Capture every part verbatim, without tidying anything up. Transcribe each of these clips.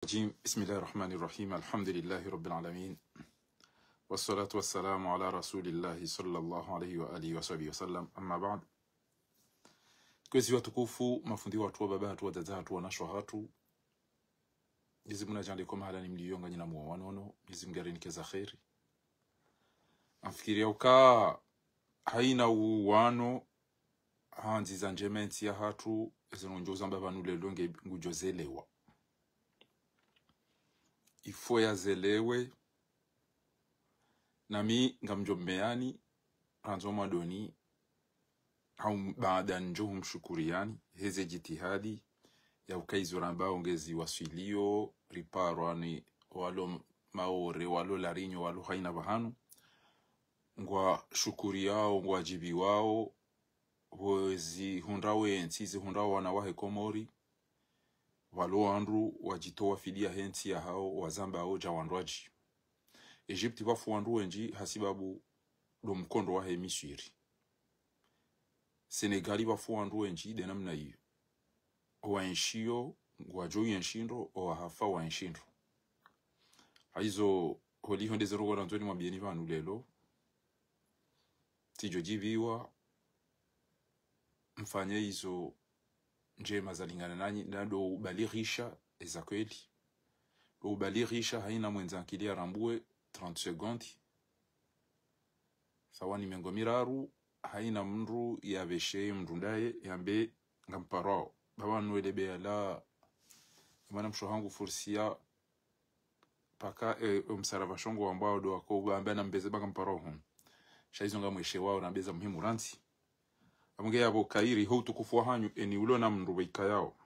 الرجيم. بسم الله الرحمن الرحيم. الحمد لله رب العالمين. والصلاة والسلام على رسول الله صلى الله عليه وآله وصحبه وسلم. أما بعد. Kwezi watukufu, mafundi watru, wababa hatru, wadzadze hatru, wanashe hatru. Mwenyezi Mungu nadjaanlie ko mahalani mliyo nganyi na muwa wanono, Mwenyezi Mungu yarinike za kheri. Ngamfikiri ya uka haina uwano, ha ndziya ndjema entsi yahatru, ezo ngodjo uzamba pvanu leo nge ngudjo zelewa. Il faut yazelewe, nami ngamdjo mbeani, randzo mwadoni, hau baada ndjo humshukuriani, heze jitihadi, ya uka izo rambao ngezi waswiliyo, riparwa ni walo Maore, walo La Réunion, walo haina pvahanu, ngwashukuriyao, ngwadjibiwao, pvo zihundrao entsi, zihundrao wana wahe Komori, pvalo wandru wadjitowa fidiya hentsi yahao, wazambao dja wandru wadji. Egypte pvafu wandru wendji hasibabu ndo mkondo wahe Misri. Sénégal pvafu wandru wendji de namna iyo. Owaenshiyo, ngwadjo uenshi ndro, owahafa waenshi ndro. Haizo, holiho ndeze ndrongoo nandzo nimwambieni pvanu leo. Tsidjo djibiwa, mfanye izo ndjema zalingana nanyi, na ndo ubalighisha eza kweli. Ndo ubalighisha haina mwendza ankili yarambuwe trente secondes. Sawa ni mengo miraru, haina mndru yapveshe mndru ndaye, yambe ngamparwao. Baba nwele beyala, mwana mshe hangu fursiya, paka, eh, omsarava shongo wambao ndo wako, wamba na mbeze ba ngamparwao hunu. Sha izo ngamweshewao na mbeza muhimu rantsi. Amunge yapvo kairi, ho utukufu wahanyu, eni ulo na mndru waikayao.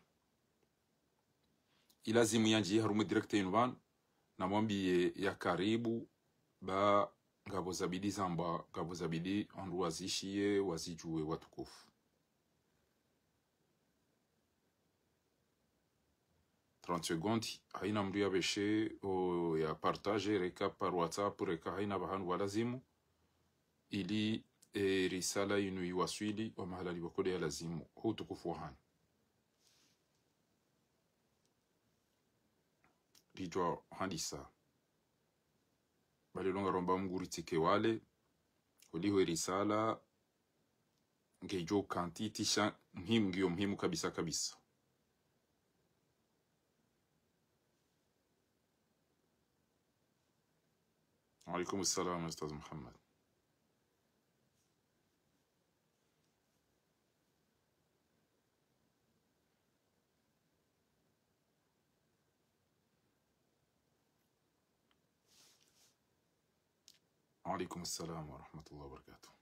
Ilazimu yandjiye harumwa direct yinu pvanu, namwambiye ya karibu, ba ngapvo zabidi zambwa, ngapvo zabidi wandru wazishiye, wazidjuwe watukufu. Trente secondes, haina mndru yapveshe, o, ya partage, reka par WhatsApp, reka haina pvahanu pvalazimu, ili, e, risala yinu iwaswili, wa mahala lipvoko de yalazimu, ho utukufu wahanyu. Ridjo handisa. Bale longa romba Mungu ritsike wale, holiho risala, ngedjo kanti tisha muhimu, ngiyo muhimu kabisa kabisa. Wa alaikum salam, Ustadh Muhammad. Wa alaikum salam wa rahmatullahi wa barakatuh.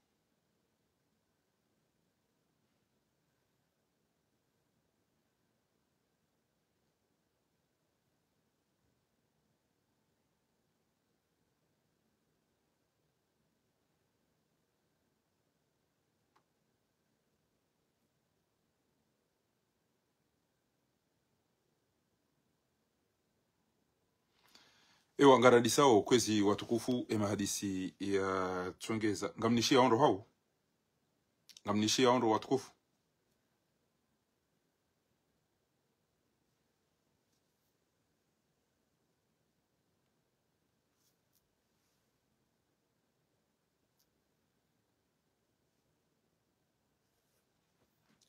Ewa, ngaradisao kwezi watukufu, emahadisi ya tsongeza. Ngamnishiya ondro hau? Ngamnishiya ondro watukufu?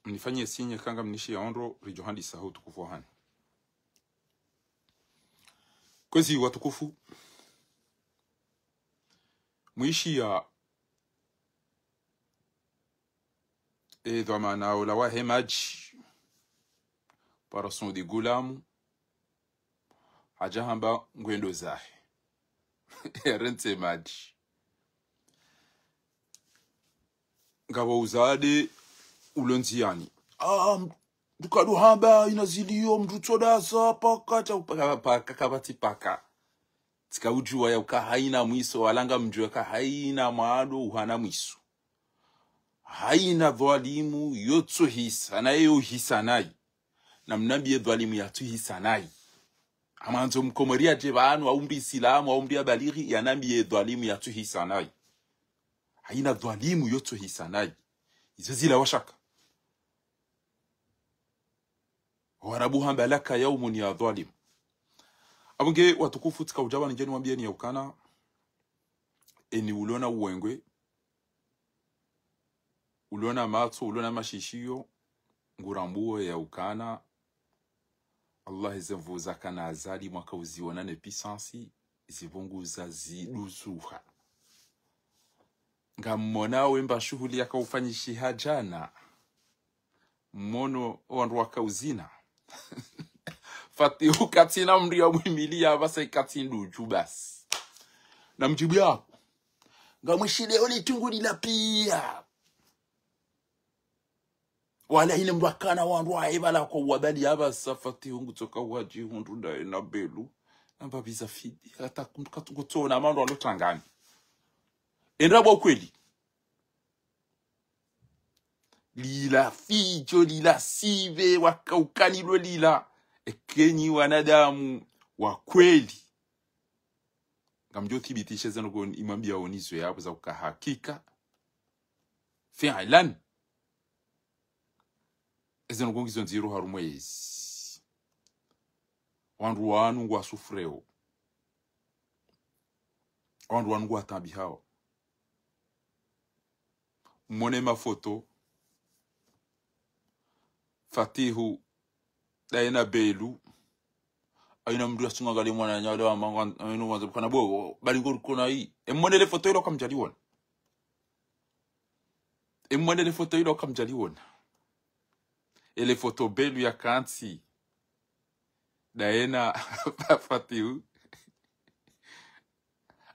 Mnifanye signe eka ngamnishiya ondro, ridjo handisa ho utukufu wahanyu. Kwezi watukufu, mwishiya e dhwamana ola wahe madji, Opération Gulamu, hadja hamba ngwendo zahe. Yarentsi madji. Ngapvo uzade ulo ndziyani. Ah, mndru kadu hamba ina ziliyo, mndru tsodasa, paka, tsa, paka, paka, kapvatsi paka. Tsika udjuwa ya uka haina mwiso, wala ngamdjuwa ka haina mwando uhana mwiso. Haina dhwalimu yotsohisa, naye yohisa nayi. Namnambiye dhwalimu yatsuhisa nayi. Amwandzo mkomori yadje pvanu, au mndru isilamu, au mndru yabalighi, yanambiye dhwalimu yatsuhisa nayi. Haina dhwalimu yotsohisa nayi. Izo zila washaka. Warabu hamba: لك يوم يا ظالم. Onge watukufu, tsika udjaba nidje niwambieni ya ukana, eni uliona uwengwe, uliona matso, uliona mashishiyo, ngurambuo ya ukana, Allah, eze nvu zakana azali mwaka uziona ne puissance, zipvunguza ziduzuha. Ngamwona wemba shuhuli yakaufanyishiha djana. Mwono wandru wakauzina. Fatihu katsina mndru ya mwimili ya basa ikatsi ndudju basi. Na mdjibu yaho. Ngamwishile ole tungu lila piya. Wala ine mndru akana wandru wae bala kwa wabali ya basa Fatihu ngutsoka wadji hundru ndaye na Belu. Namba biza fidi. Hata kum-, katu kutsona mandru alo tangani. Endrabo kweli. Lila fidjo, lila sive, wakaukanilwe lila. Ekenyi wanadamu wa kweli. Ngamdjo thibitishe zeno ko imwambia onizo yapvo za uka hakika. Fi'lan. Ezeno ko ngizo ndziro harumwa ezi. Wandru wanu ngwasufreo. Wandru wanu ngwatabihao. Mwone mafoto. Fatihu, ndaye na Belu. Ayina mndru yasunga ngali mwananya wale wa manga, ayina wanza bukana bo, bali ngori kona yi. Emwone le foto ilo kamdjaliona. Emwone le foto ilo kamdjaliona. Ele foto Belu ya kantsi. Ndaye na Fatihu.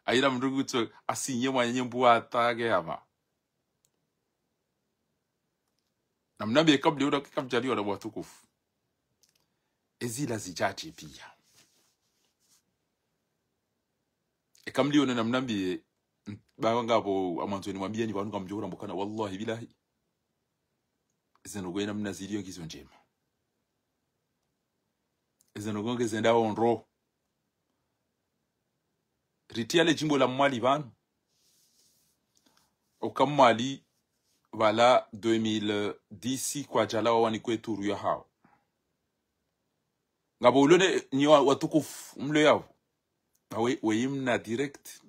Ayina mndru kutso asinye mwanyenye mbuwa atage hama. Namnambiye kabla yona kamdjaliona watukufu. Ezila zidjadje piya. Ekamliona namnambiye, ba ngapvo amwandzo nimwambiye ni pvanu ngamdjo urambukana, wallahi billahi. Ezeno ko ena mna ziliyo ngizo ndjema. Ezeno ko ngezenda ondro. Ritiya le djimbo la Mwali pvanu. Oka Mwali pvala deux mille dix kwadjalawa wanikwe turu yahao. Ngapvo ulone nyi wa-, watukufu, mlo yapvo. Ba we, we imna direct,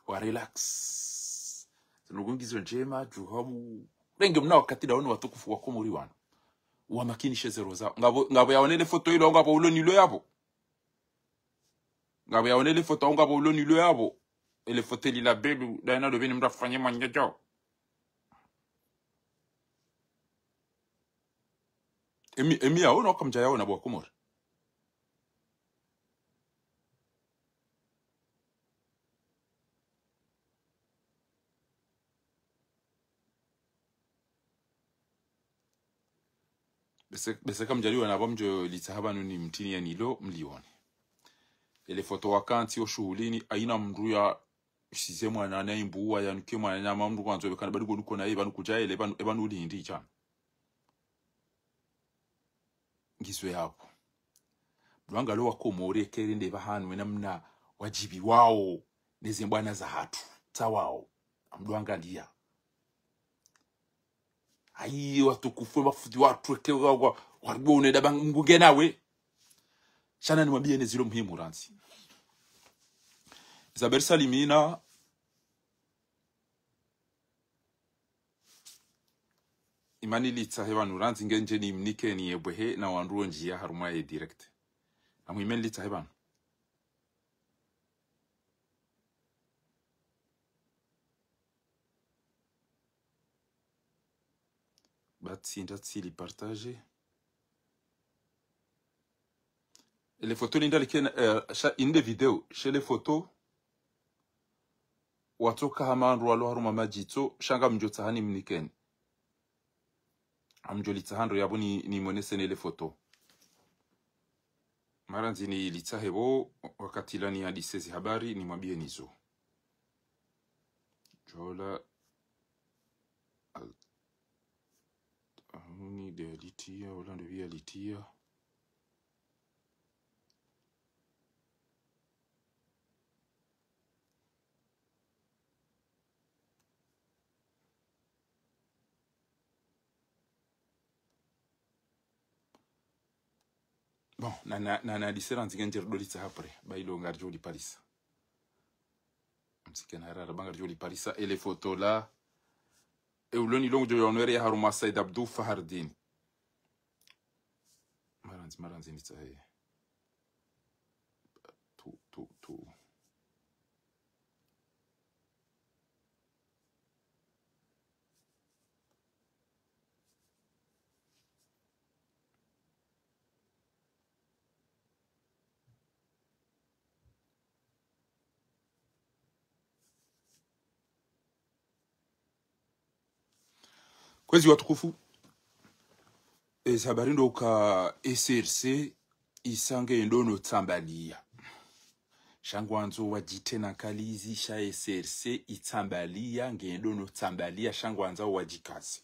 wa relax. Zinu ngizo ndjema, djuhabu. Renge mna wakati ndaoni watukufu wa Komori wanu. Wamakinishe zero zao. Ngapvo, ngapvo yaone le foto ilo, ngapvo ulonilo yapvo. Ngapvo yaone le foto, ngapvo ulonilo yapvo. Ele foto lila Belu, ndaye na Belu mndru afanye mwanyenye djao. Emi, emi yaona, oka mdja yaona bo wa Komori. Bese, bese kamdjaliona apvo mdjo litsaha pvanu nimtiniye nilo mlione. Ele foto wakantsi oshuhulini, ayina mndru ya shize mwananya imbuwa, yanuke mwananya ama mndru kwandzo bekana badi ngonu kona ye pvanu kudja ele pvanu, epvanu uli hindri djana. Ngizo yapvo. Mndru angalo wa Komori ekele nde pvahanu wena mna wadjibiwao neze mbwana zahatru. Tsawao. Amndru angaliya. Ayi, watukufu, mafundi watru, eke wa, wa, wa, wa, une daba Mngu nge nawe. Sha na nimwambiye ne zilo muhimu randzi. Isabel Salimina. Imani litsahe pvanu randzi ngendje nimnikeni yebwehe na wandru wondjiya harumwa ye direct. Na muhime nilitsahe pvanu. Batsi ndatsi li partager. Ele foto linda likena, eh, sha inde video, she le foto. Watsoka hama wandru walo harumwa madjitso, sha ngamdjo tsaha nimnikeni. Amdjo litsaha ndro yapvo ni, nimwoneseni ele foto. Mara ndzini litsahe pvo, wakati lani hadise zi habari, nimwambiye nizo. Djola al-, ahuni de alitiya, wala ndo pvi alitiya. Na, na, na, na, disera ndzike ndjeri dolitsa hapre. Ba ilo ngaridjo liparisa. Msike na harara, ba ngaridjo liparisa. Ele foto la. E uloni longo djo yaonere ya harumwa Said Abdou Fahardine. Marandzi, marandzi nitsahe. Tu, tu, tu. Kwezi watukufu, e, ze habari ndo uka S R C isa ngendo no tsambalia. Sha ngwandzo wadjite na kalizi sha S R C itsambalia, ngendo no tsambalia, sha ngwandzo wadjikaze.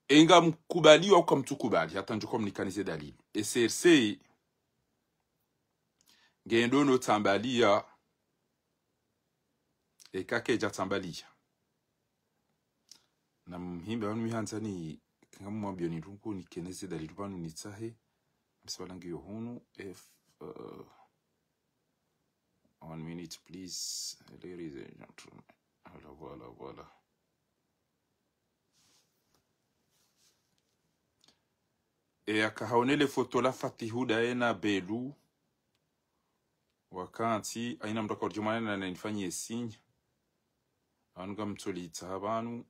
Enga mkubaliwa uka mtsukubali, hata ndjuko mnikanize dalili. S R C ngendo no tsambalia, eka kedja tsambalia. Na mhimbe pvanu mihandzani, kanga mwambio ni ndrungu nikeneze dalili pvanu nitsahe. Msibalangi yo hunu, F, uh, one minute, please, ladies and gentlemen. Voilà, voilà, voilà. E, aka haonele foto la Fatihu daye na Belu. Wakantsi, haina mndru akaudjomana na nifanyie signe. Pvanu ngamtsolitsaha pvanu.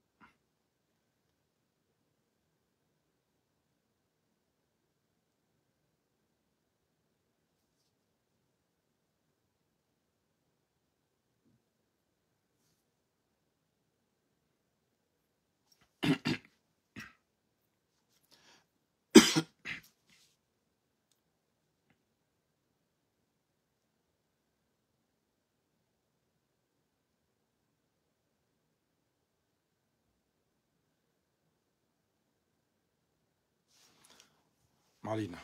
Malina.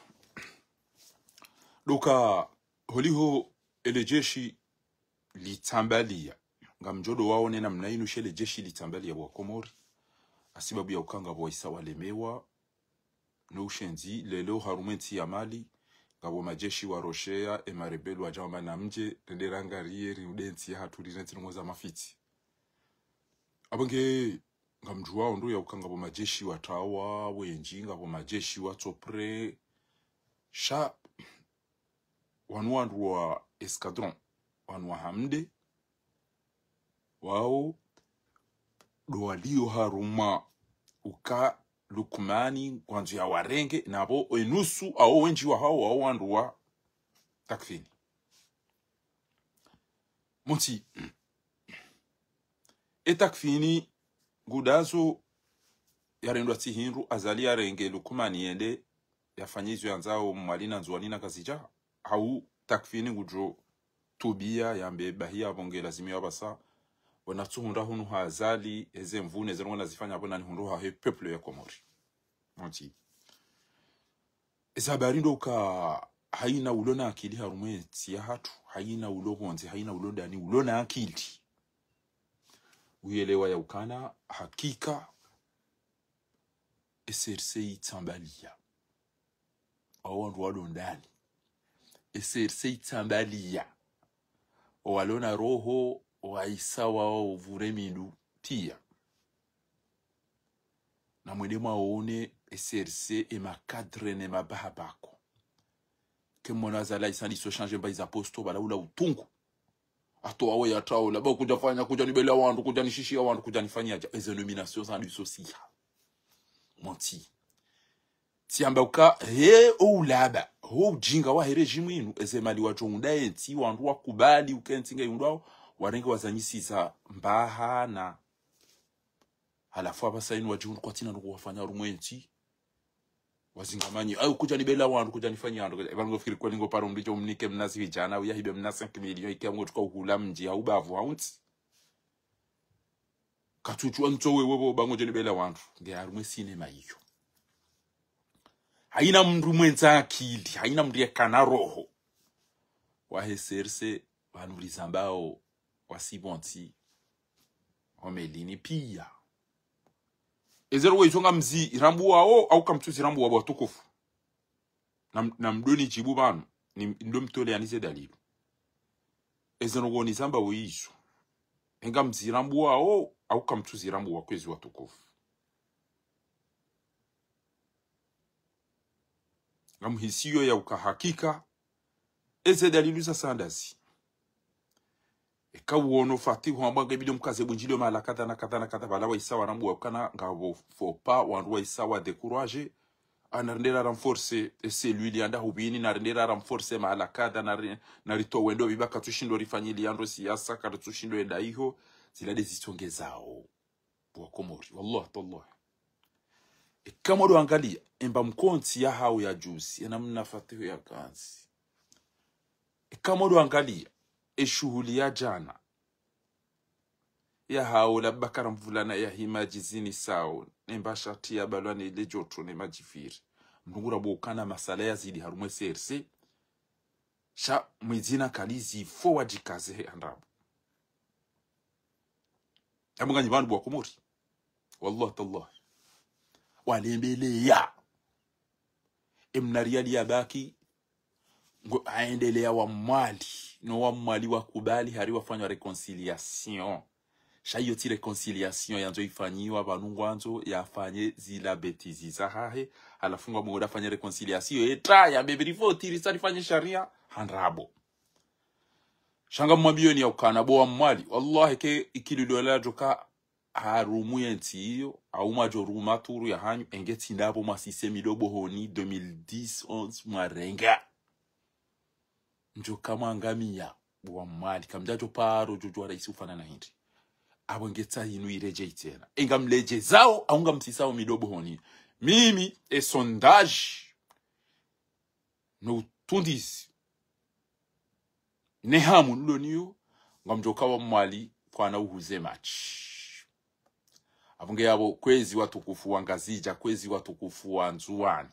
Nduka, holiho ele jeshi litsambalia. Ngamdjo ndo waone namna inu she ele jeshi litsambalia bo Wakomori. Hasibabu ya uka ngapvo waisa walemewa no ushenzi, leo harumwa entsi ya Mali, ngapvo majeshi waroshea, e marebelu wadja wamba namdje, rende rangarie, riunde entsi yahatru, rirentsi ndrongoo za mafitsi. Apvo nge, ngamdjuwao ndo ya uka ngapvo majeshi watrawa, wendji, ngapvo majeshi watso prêt. Sha, wanu wandru wa escadron, wanu wa Hamde, wao ndo walio harumwa uka Lukmani ngwandzo ya warenge, napvo enusu, hao wendji wahao, wao wandru wa Takfini. Mutsi, e Takfini ngudazo yarendwa tsi hindru, Azali yarenge Lukmani yende yafanye izo yandzao Mwali na Ndzuwani na Ngazidja, hau Takfini ngudjo tubia yambe bahi yapvo nge lazimu ya pvasa, wena tsuhundra hunu ha Azali, eze mvune, eze ndrongoo nazifanya apvo nani hundru hahe peuple ya Komori. Mutsi. Eze habari ndo uka haina ulo na akili harumwa entsi yahatru, haina ulo pvondze, haina ulo ndani, ulo na akili. Uyelewa ya ukana, hakika, S R C itsambalia. Hao wandru walo ndani. S R C itsambalia. Hao walo na roho, waisa wao vure mindu, pia. Na mwende mwaone S R C e ma cadre ne mabaha bako. Ke mwana Azali isa ndiso changer mbayi za posto, bala ula utungu. Ato wawe ya traola, ba kudja fanya, kudja nibela wandru, kudja nishishia wandru, kudja nifanyia dja. Eze nomination za ndiso siha. Mutsi. Tsiamba uka, he o ulaba, ho ujinga wahe régime inu, eze mali wadjo unda entsi, wandru wakubali uka entsi nge undrwao, warenge wazanyisiza mbaha na Halafu apvasa inu wadjihundru kwatsina ndrongoo wafanya harumwa entsi. Wazingamanyi, ayo kudja nibela wandru, kudja nifanyia wandru. Eba ngofikiri kweli ngo paro mdru djo mnike mnazi vijana, uya hibe mna cinq millions, ike ngo tuka uhula mdji, hau bavu, hau ntsi. Katsutsu wa ntso wewe bo ba ngodjo nibela wandru. Nge harumwa e sinema iyo. Haina mndru mwendza akili, haina mndru yekana roho. Wahe S R C, pvanu rizambao, wasi pvontsi, omelini pia. Eze ndrongoo izo ngamzirambuwao, au kamtsuzirambuwa watukufu? Nam-, namdjo nidjibu pvanu, ni-, ndo mtoleyani ze dalili. Eze ndrongoo nizambao izo, ngamzirambuwao, au kamtsuzirambuwa kwezi watukufu? Ngamhisiyo ya uka hakika, eze dalili za sandazi. Eka uono Fatihu hamba nge bidi mkaze bundjilio mahala kadha na kadha na kadha, pvala wahisa warambuwa ukana ngapvo faux pas, wandru wahisa wa décourager. Ana rendera renforcer e cellule yanda hupvini, na rendera renforcer mahala kadha, na ri-, na ritowe ndo pvi ba katsushindo rifanyiliya ndro siasa, katsushindo enda iho, zila nde zitsongezao bo Wakomori, wallah tallah. Eka mwadjo angaliya, emba mkontsi yahao ya juzi, enamna Fatihu yakantsi. Eka mwadjo angaliya, eshuhuli ya jana, yahao la Bakara Mvulana ya hima djizini sao, nemba shati ya balwa ne le joto ne madjifiri. Mdru ngurambuwa ukana masala yazidi harumwa e C R C, sha mwidzina kalizi fo wadjikaze he andrabo. Abo nganyi pvanu bo Wakomori. Wallah tallah. Walembeleya. Emna riyali yabaki, ngo aendeleya wa Mwali. No wa Mwali wakubali hari wafanywa réconciliation. Sha iyo tsi réconciliation yandzo ifanyiwa pvanu, ngwandzo yafanye zila bêtises zahahe. Halafu ngwamwongoda afanye réconciliation, eta yambe pviri voti risa rifanye sharia, ha ndrabo. Sha ngamwambiyoni ya ukana bo wa Mwali, wallahi ke ikili dola djoka harumwa ye ntsi iyo, au mwadjo ruma turu yahanyu, enge tsi ndapvo mwasise midobo honi deux mille dix, onze mwarenga. Ndjoka mwangamiya, bo wa Mwali, kamdjadjo paro djodjo wa raisi ufanana hindri. Abo nge tsa inu iredjeyi tsena. Enga mledjezao, au ngamsisao midobo honi. Mimi, e sondage, no utundizi, ne hamu nilo niyo, ngamdjoka wa Mwali kwana uhuze match. Abo nge yabo kwezi watukufu wa Ngazidja, kwezi watukufu wa Ndzuwani.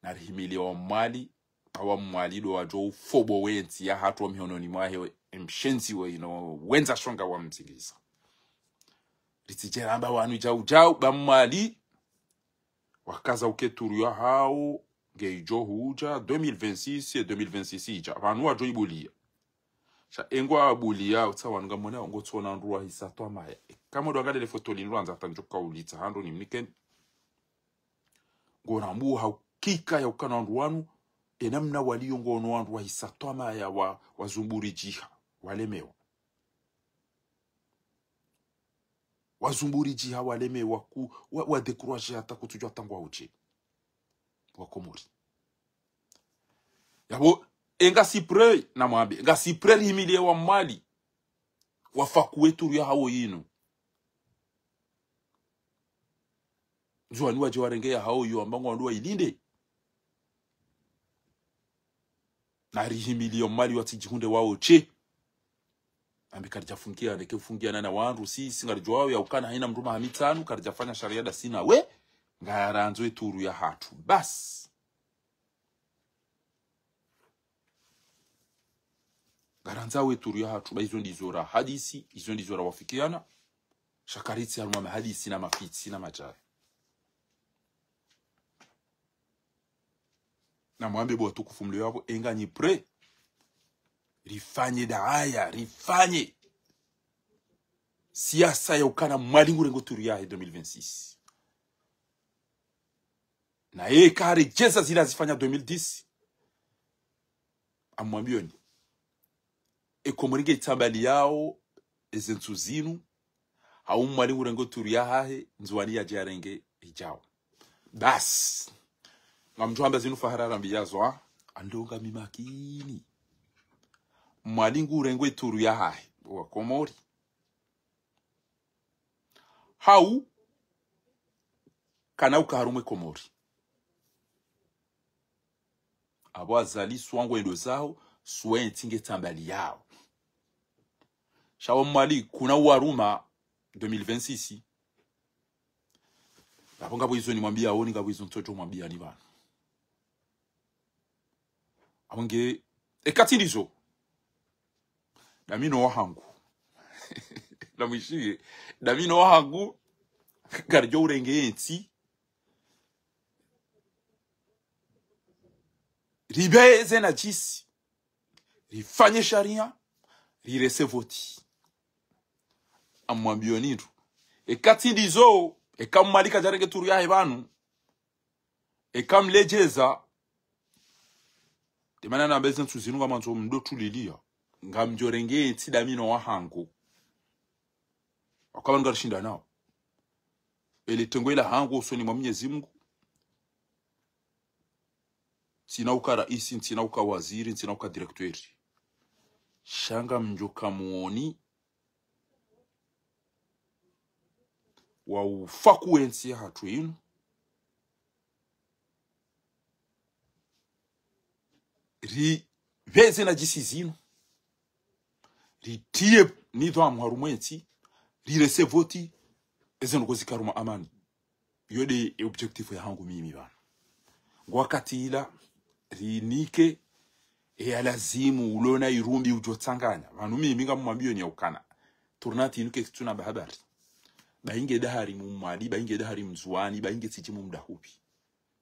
Narihimiliye wa Mwali, awa Mwali ndo wadjo ufobo we ntsi yahatru mihononi mwahe, emshenzi we ino, wendza shonga wa mzingisa. Ritsidje ramba wanu djau djau, ba Mwali wakaza uke turu yahao, nge idjo hudja, deux mille vingt-six, e deux mille vingt-six idja. Pvanu wadjo ibuliya. Sha engwa abuliya, utsa wanu ngamwona, ngotsona ndru wahisa twamaya. Eka mwadjo angalia le foto linu lwandza hata ndjoka ulitsa, hando nimnikeni. Ngorambuwa ha ukika ya ukana wandru wanu, enamna waliyo ngono wandru wahisa twamaya wa, wazumburi djiha, walemewa. Wazumburi djiha walemewa ku, wa, wa décourager hata kutsudjuwa hata ngwaudje. Wakomori. Yabo, e ngasi prêt, namwambe, ngasi prêt rihimiliye wa Mwali, wafakuwe turu yahao yinu. Ndzuwani wadje warenge yahao yo, amba ngwandru wailinde. Narihimiliye wa Mwali watsidjihundre wao she. Ambi karidjafungiya, neke ufungiya nana wandru, si, si ngaridjuwao ya ukana haina mdru maha mitsanu, karidjafanya sharia ndasi nawe, ngarandzo e turu yahatru. Basi. Ngarandzo e turu yahatru, ba izo ndizo rahadisi, izo ndizo rawafikiana. Sha karitsi harumwa mahadisi na mafitsi na madjari. Namwambe bo watukufu mliyo yapvo, enga nyi prêt, rifanye daaya, rifanye siasa ya ukana Mwali ngurengo turu yahe deux mille vingt-six. Na ye karedjeza zila zifanya deux mille dix. Amwambiyoni, e Komori nge itsambaliyao eze ntsu zinu, hau Mwali ngurengo turu yahahe, Ndzuwani yadje yarenge idjao. Basi. Ngamdjo hamba zinu fahara rambiya zo, ha? Ando ngami makini. Mwali ngurengo e turu yahahe, Wakomori. Hau kana uka harumwa e Komori. Abo Azali swangu endo zaho, swe ntsi nge itsambaliyao. Sha wa Mwali, kuna uwaruma deux mille vingt-six. Ngapvo ngapvo izo nimwambiyao, ni ngapvo izo ntsodjo mwambiyani pvanu. Abo nge, eka tsi ndizo, dami no wahangu. Namwishiye, dami no wahangu, Ngaridjo urenge yentsi. Ripveze na djisi. Rifanye sharia. Rirese voti. Ngamwambiyoni ndru. Eka tsi ndizo, eka Mwali kadjarenge turu yahe pvanu. Eka mledjeza. Ndemana namba ezi ntsu zinu ngamwandzo mdo tulilia. Ngamdjo renge yentsi dami no wahangu. Wakaba ngarishinda nao. Ele tengwe lahangu usoni mwa Mwenyezi Mungu. Ntsina uka raisi, ntsina uka waziri, ntsina uka directeur. Sha ngamdjo ka mwoni wa ufaku wentsi yahatru inu. Ripveze na djisi zinu. Ritiye nidhwamu harumwa yentsi. Rirese voti. Eze ndrongoo zika harumwa amani. Iyo nde e objectif yahangu mimi pvanu. Ngo wakati ila, rinike, e ya lazimu, ulona irumbi udjo tsanganya. Pvanu mimi ngamwambiyoni ya ukana. Tournante inu ketsuna habari. Ba inge dahari mu Mwali, ba inge dahari Mndzuwani, ba inge tsidji mu mdahupvi.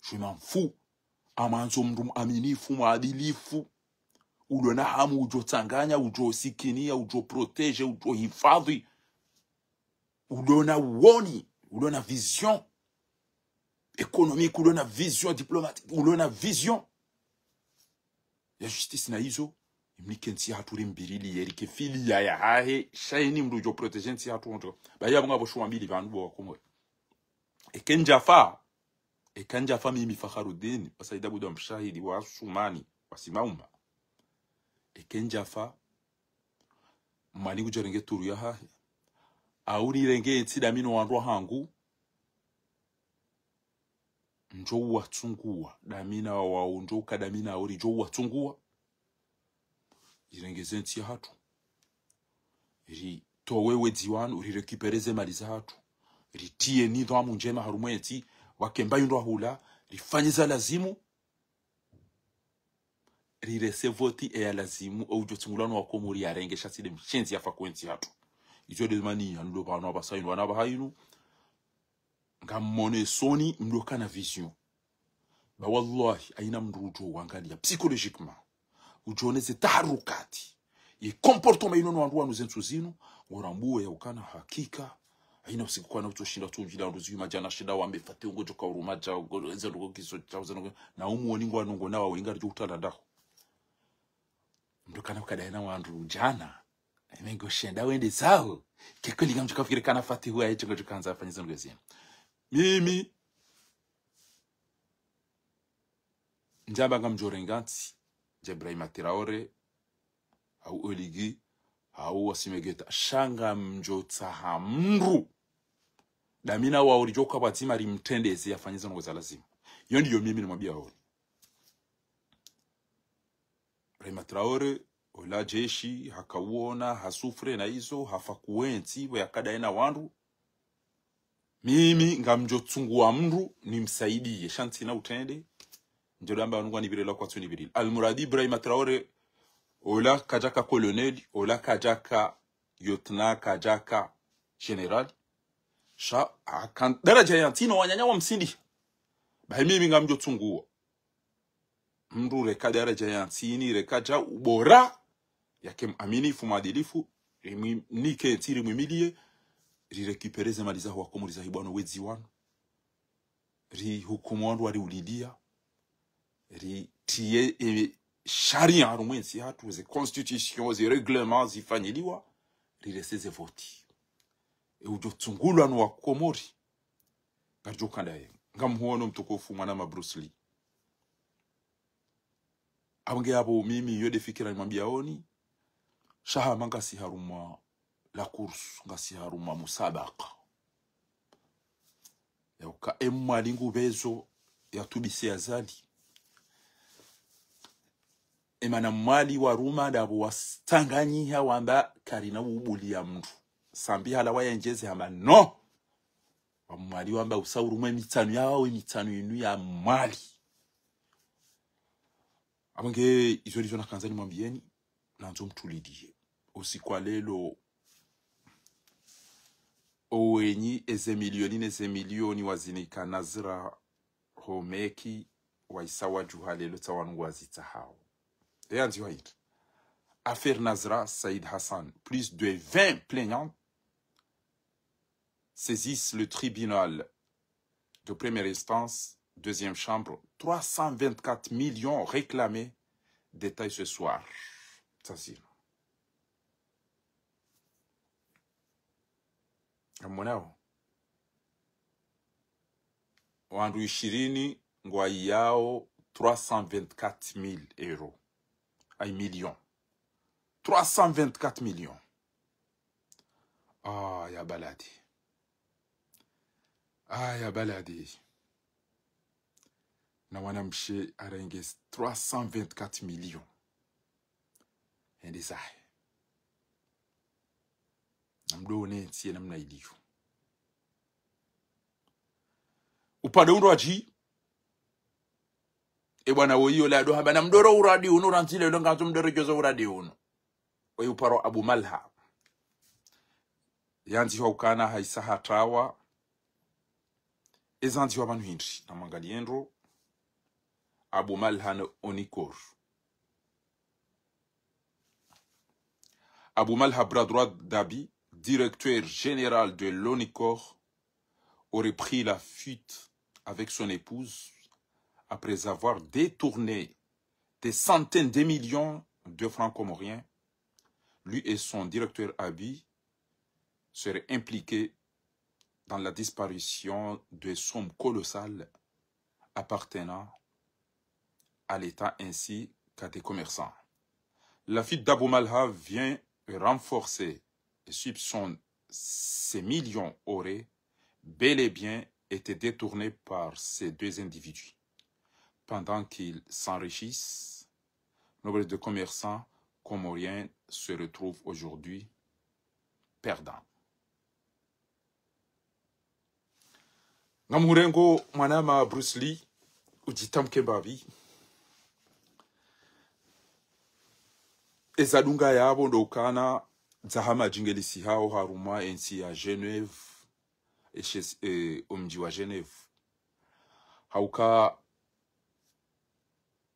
Je m'en fous. Ngamwandzo mndru mwaminifu, mwadilifu. Ulona hamu udjo tsanganya, udjo sikiniya, udjo protéger, udjo hifadhwi. Ulona uoni, ulona vision économique, ulona vision diplomatique, ulona vision ya justice na izo, imnike ntsi yahatru rimbirili, yerike fili ya yahahe, sha yeni mndru udjo protéger ntsi yahatru wontsi. Bayi apvo ngapvo shuwa mbili pvanu bo Wakomori. Eka ndjafa, eka ndjafa mimi Fakharudin, wa Said Abdou Mshahidi, wa Sumani, wa Simauma. Eka ndjafa, Mwali ngudjo renge turu yahahe. Au nirenge yentsi dami no wandru wahangu. Ndjo uwatsunguwa. Dami na wao ndjo uka dami na wao ridjo uwatsunguwa. Rirenge ze ntsi yahatru. Ritowe wedzi wanu, rirécupérer ze mali zahatru. Ritiye nidhwamu ndjema harumwa yentsi, wakemba yindru ahula, rifanye za lazimu. Rirese voti e ya lazimu, e udjo tsungulwa no Wakomori yarenge sha tsi nde mshenzi yafa kwentsi yahatru. Izo nde mani ya ndo pvanu apvasa inu, wana apvaha inu. Ngammonesoni mdo kana vision. Ba wallahi, haina mndru udjo wangaliya psychologiquement. Udjo one ze taharukati. Ye comportement inu no wandru wanu ze ntsu zinu, ngorambuwe ya ukana hakika. Haina usiku kwana utsoshinda utsundjila wandru ziwi madjana shinda wambe fati ungo djoka uruma dja, ungo ze ndrongoo kiso dja, uze ndrongoo. Na umwoni ngwanongo na wawe inga ridjo utala ndaho. Mndru kana ukadaye na wandru djana. Eme ngo shenda wende zaho. Keko linga mdjuka fikiri kana fati huwa yecho ngo djuka handza afanye ze ndrongoo zinu. Mimi. Ndjamba ngamdjo renga ntsi. Ndje Ibrahima Traoré. Hau Oligui. Hau Assimi Goïta. Sha ngamdjo tsaha mndru. Dami na wao ridjo ka pvwadzima rimtrendeze yafanye ze ndrongoo za lazimu. Iyo ndiyo mimi nimwambiyaoni. Ibrahima Traoré, ola jeshi, hakauona, hasouffrir na izo, hafa kwentsi, pvo yakadaye na wandru. Mimi, ngamdjo tsunguwa mndru, nimsaidiye, sha ntsina utrende. Ndjo damba wanu ngwanipvirila kwatsu nipvirila. Almuradi Ibrahima Traoré, ola kadjaka colonel, ola kadjaka lieutenant, kadjaka général. Sha, haka daraja ya ntsini wananya wamsindi. Bahi mimi ngamdjo tsunguwa. Mndru reka daraja ya ntsini, reka dja ubora, yake mwaminifu, mwadilifu, rimwinike ntsi rimwimiliye, rirécupérer ze mali zaho Wakomori zahibwa no wedzi wanu. Rihukumu wandru wariulilia, ritiye e sharia harumwa entsi yahatru, ze constitution, ze règlement zifanyiliwa, rirese ze voti. E udjo tsungulwa no Wakomori, ngaridjo kandaye. Ngamhuono mtukufu mwanama Bruce Lee. Apvo nge apvo mimi iyo nde fikira nimwambiyaoni. Sha hama ngasi harumwa la course, ngasi harumwa musabaka. Ya uka e Mwali ngupvezo yatubise Azali. E mana Mwali waruma ndapvo watsanganyiha wamba karina ubuliya mndru. Sambi hala wayendjeze hamba no. Wa Mwali wamba usa urumwe mitsanu yawo, mitsanu inu ya Mwali. Apvo nge izo ndizo nakandza nimwambiyeni, nandzo mtulilie. Usiku wa lelo, Owenyi eze milioni neze milioni wazinika Nazra ho Meki, waisa wadjuha lelo tsa wanu ngwazitsahao. Eyandziwa hindri. Affaire Nazra Said Hassan. Plus de vingt plaignants saisissent le tribunal de première instance, deuxième chambre. Trois cent vingt-quatre millions réclamés. Détail ce soir. Tsa zinu. Ngamwonao. Wandru ishirini ngwayao trois cent vingt-quatre mille euros. Ay, millions. Trois cent vingt-quatre millions. Ah, ya baladi. Ah, ya baladi. Na mwanamshe arenge trois cent vingt-quatre millions. Hende zahe. Namdro one ntsi ye namna iliyo. Upande undru wadji, e bwana woyi ola ndo hamba namdoro uradi unu, randzile ndo ngandzo mdoro djozo uradi unu. Oyi uparo Abu Malha. Yandziwa ukana haisa hatrawa. Ezandziwa pvanu hindri. Namwangaliye ndro. Abu Malha ne Onicor. Abu Malha, bras droit d'Abi, directeur général de l'Onicor, aurait pris la fuite avec son épouse après avoir détourné des centaines de millions de francs comoriens. Lui et son directeur Abi seraient impliqués dans la disparition de sommes colossales appartenant à l'État ainsi qu'à des commerçants. La fuite d'Abu Malha vient renforcer le soupçon, ces millions auraient bel et bien été détournés par ces deux individus. Pendant qu'ils s'enrichissent, nombre de commerçants comoriens se retrouvent aujourd'hui perdants. Ngamhurengo mwanama Bruce Lee, udjitamke mbapvi. Eza dunga yapvo ndo ukana dzaha madjingelisi hawo harumwa entsi ya Genève, eshe, eh, omdji wa Genève. Hauka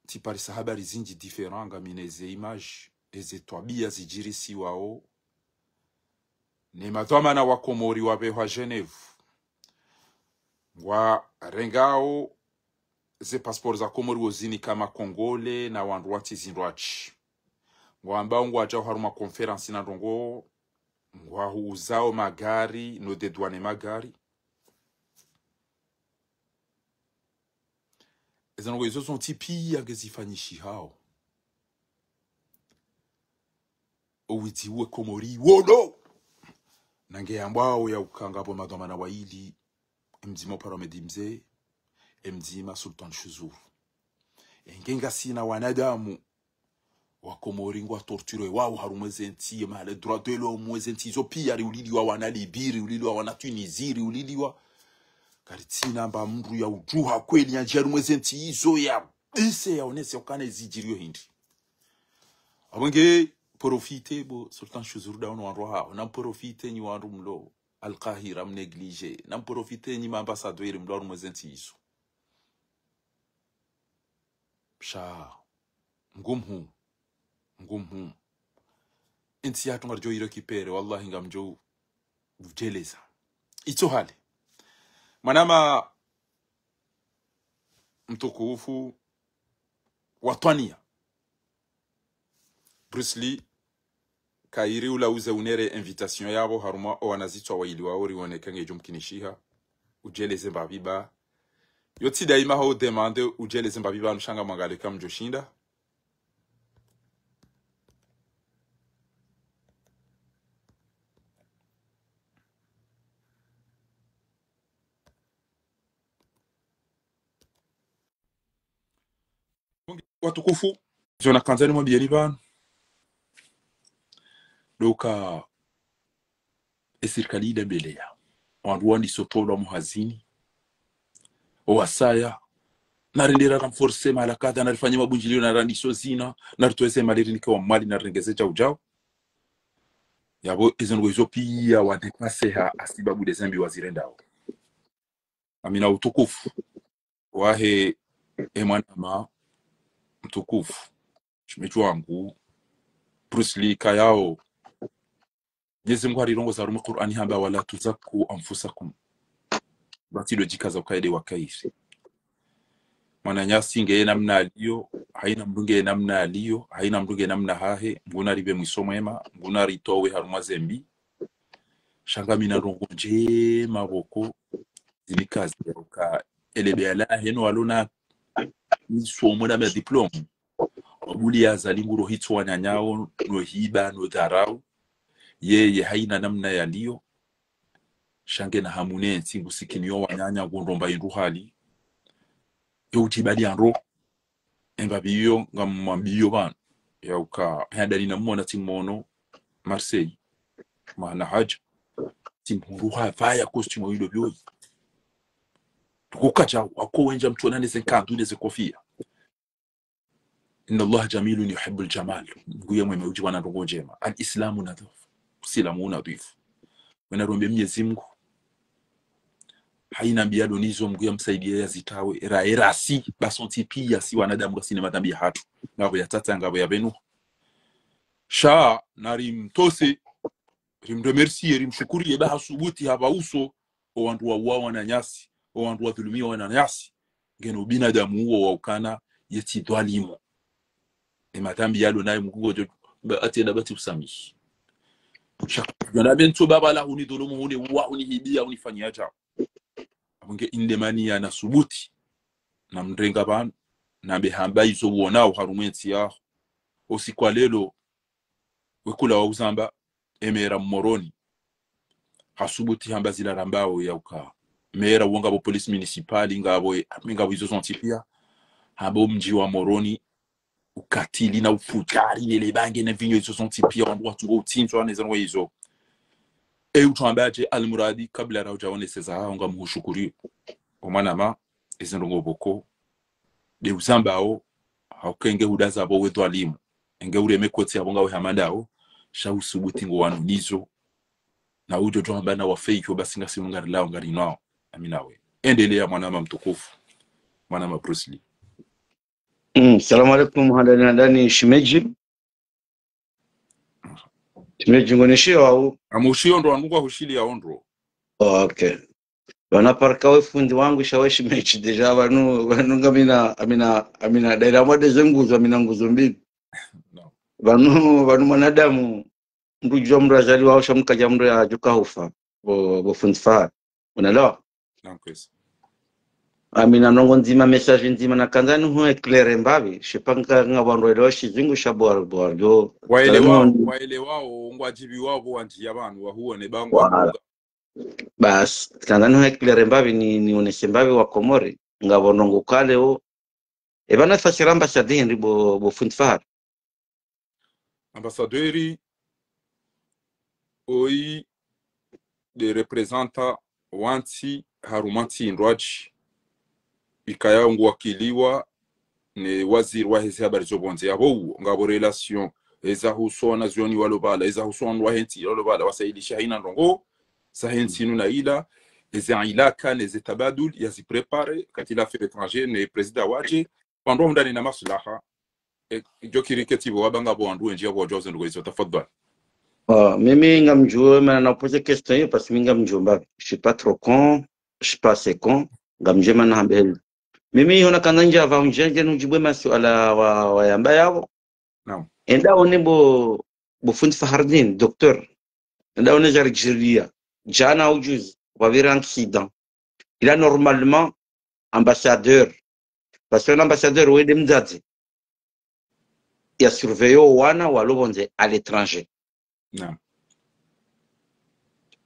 tsiparisa habari zindji différent, ngamina eze image, eze twabiya zidjirisiwao ne madhwamana wa Komori wapvehwa Genève. Ngwarengao ze passeport za Komori wozinika Makongole na wandru wa ntsi zindrwadji. Ngwambao ngwadjao harumwa conférence na ndrongoo, ngwahuuzao magari, no dedouane magari. Eza ndrongoo izo zontsi piya ngezifanyishihao. Owidzi we Komori wono. Nange yambwao ya uka ngapvo madhwamana wayili, emdzima uparo Ahmed Mze, emdzima Sultan Shuzuru. Enge ngasina wanadamu wa Komori ngwa torturé wao harumwa eze ntsi, ye mahala droit de l'homme, eze ntsi izo piya riuliliwa wana Libye, riuliliwa wana Tunisie, riuliliwa. Karitsina mba mndru ya udjuha kweli yandjiya harumwa eze ntsi izo ya ise yaonese ukana ezidjiriyo hindri. Apvo nge profité bo Sultan Shuzuru ndaono wandru hao, na mprofité nyi wandru mlo Al-Qahira mnégligé, na mprofité nyi ma ambassadeur mlo harumwa eze ntsi izo. Sha. Ngumhu. Ngumhu. Entsi yatru ngaridjo irécupérer, wallahi ngamdjo udjeleza. Itso hale. Mwanama mtukufu wa twaniya. Bruce Lee, kayiri ula uze unere invitation yapvo harumwa owanazitswa wayili wao riwone eka ngedjo mkinishiha. Udjeleze mbapvi ba. Yo tsi daima hau demande udjeleze mbapvi ba, nusha ngamwangalie eka mdjo shinda. Watukufu, zona kandzani mwambiyeni pvanu. Ndo uka esirikali idembeleya. Wandru wandiso tolwa muhazini. Owasaya. Narende ra renforcer mahala kadha, narifanye mabundjiliyo, narandiso zina, naritowe ze mali rinike wa Mwali, narirengeze djau djau. Yapvo ezendrongoo izo piya wadépassé ha, hasibabu ndezembi wazirendao. Amina utukufu wahe, e mwanama mtukufu, shemedji wangu, Bruce Lee kayao. Mwenyezi Mungu harirongoza harumwa Qur'ani hamba: "Wala tuzakku anfusakum." Basi ndo djikaza ukaye nde wakairi. Mwananyasi ngeye namna aliyo, haina mndru ngeye namna aliyo, haina mndru ngeye namna hahe, Mngu naripve mwiso mwema, Mngu naritowe harumwa zembi. Sha ngamina ndrongoo ndjema pvoko, zinikazi yauka elebe yala heno walona misomo na madiplôme. Wabuli ya zalinguro hitso wananyao, no hiba, no dharau. Yeye haina namna yaliyo. Sha ngena hamu ne ntsi ngusikiniyo wananya ngondromba indru hali. Yo utibadi andro. Emba biyo ngamwambiyo pvanu. Yauka, handa nina mwona tsi mwono Marseille. Mana hadja. Tsi mhundru hapvaya costume windo biyoyi. Tukukaja, wako wendja mtsuona neze nkandu, neze kofia. "Inna Allaha jamilun yuhibbul jamal." Mngu ye mwema udjiwana ndrongoo ndjema. "Al-Islamu nadhif." Usilamu unadhifu. Wena rombe Mwenyezi Mungu. Haina mbi yalo nizo Mngu yamsaidiye yazitawe. Era, era si, basi wontsi piya si wanadamu ngasina madhambi yahatru. Ngapvo ya tata, ngapvo ya pvanu. Sha, narimtose, rimremercier, rimshukuriye, ba hasubuti hapva uso, o wandru wauwa wananyasi, o wandru wadhulumiwa wananyasi. Ngena ubinadamu uwo wa ukana, ye tsi dhwalimu. E madhambi yalo naye Mngu ngodjo, ba ati enda bati usamihi. Sha, yona bentso baba la hunidhulumu, huniuwa, hunihibiya, hunifanyiya djao. Apvo nge indemani ya nasubuti, namrenga pvanu, nambe hamba izo uonao harumwa entsi yaho. Usiku wa lelo, wekula wa uzamba, e mera Moroni. Hasubuti hamba zila rambao yauka. Mera wo ngapvo police municipale, ngapvo, ngapvo izo zontsi piya. Hamba omdji wa Moroni, ukatili na ufujari, ne lebange, ne vinyo izo zontsi piya, wandru watsungo utsindzwa, ne zanwa izo. E utwambaje almuradi, kabla raudja oneseza, hao ngamhushukuriyo. O mwanama, ezendrongoo pvoko, nde uzambao, hauka enge hudaza pvo we dhwalimu. Enge ureme kotsi apvo ngawe hamandao, sha usubuti ngo wanu nizo. Na udjo djo hamba na wafeiki, basi ngasi ngarilao ngarinwao. Amina we. Endeleya mwanama mtukufu. Mwanama Bruce Lee. Mm, salamu alaikum, handani, handani, shemedji. Shemedji ngonishiyo au? Amushiyo ndo wandru ngwahushiliya ondro. Oh, okay. Pvanu parika we fundi wangu sha we shemedji déjà pvanu, pvanu ngamina, amina, amina, daira mwa deze nguzo, amina nguzo mbili. No. Pvanu, pvanu mwanadamu, mndru udjuwa mndru azaliwa, sha mkaja mndru yadjuka hufa. Bo, bo fundi Fahar. Unaelewa? Naam, kwezi. Amina ndrongoo ndzima, message ndzima, nakandza nihu éclairer mbapvi, je sais pas nga, ngapvo wandru waelewa shizungu sha bo, bo, jo. Waelewao, waelewao, ngwadjibiwao pvo wandjiya pvanu, wahuone ba ngwa. Voilà. Basi, kandza nihu éclairer mbapvi, ni, nionese mbapvi wa Komori, ngapvo ndrongoo kale o. Eba nafasi ra ambassadeur ndi bo, bo fundi Fahar. Ambassadeur, oyi nde représenta wa ntsi harumwa ntsi ndrwadji. Ikaya nguwakiliwa ne waziri wa heze habari zo pvondze. Yapvo uwo, ngapvo relation, eza husu wanazioni walo pvala, eza husu wandru wahe ntsi walo pvala, wasahilisha haina ndrongoo zahe ntsi inu na ila, eze ilaka, neze tabadul, yazi préparer, kati la affaires étrangères, ne président wadje, wandru wahundrane na maslaha, e, idjo kiri keti pvo waba ngapvo wandru wendji yapvo wadjuwa zendrongoo izo, tafadhali. Ah, mimi ngamdjuwe mana na poser question iyo, parce que mimi ngamdjuwe mbapvi. Je suis pas trop con, je suis pas assez con, ngamdjuwe mana hambe heli. Mimi hona kandza ndja pva undjenje nudjibu masuala wa, wa yamba yapvo. Naam. Enda one bo, bo fundi Fahardine, docteur. Enda one djaridjiriya. Djana au juzi, wapvira accident. Ila normalement, ambassadeur. Parce que l'ambassadeur, wende mdzadze. Ya surveiller o wana walo pvondze à l'étranger. Naam.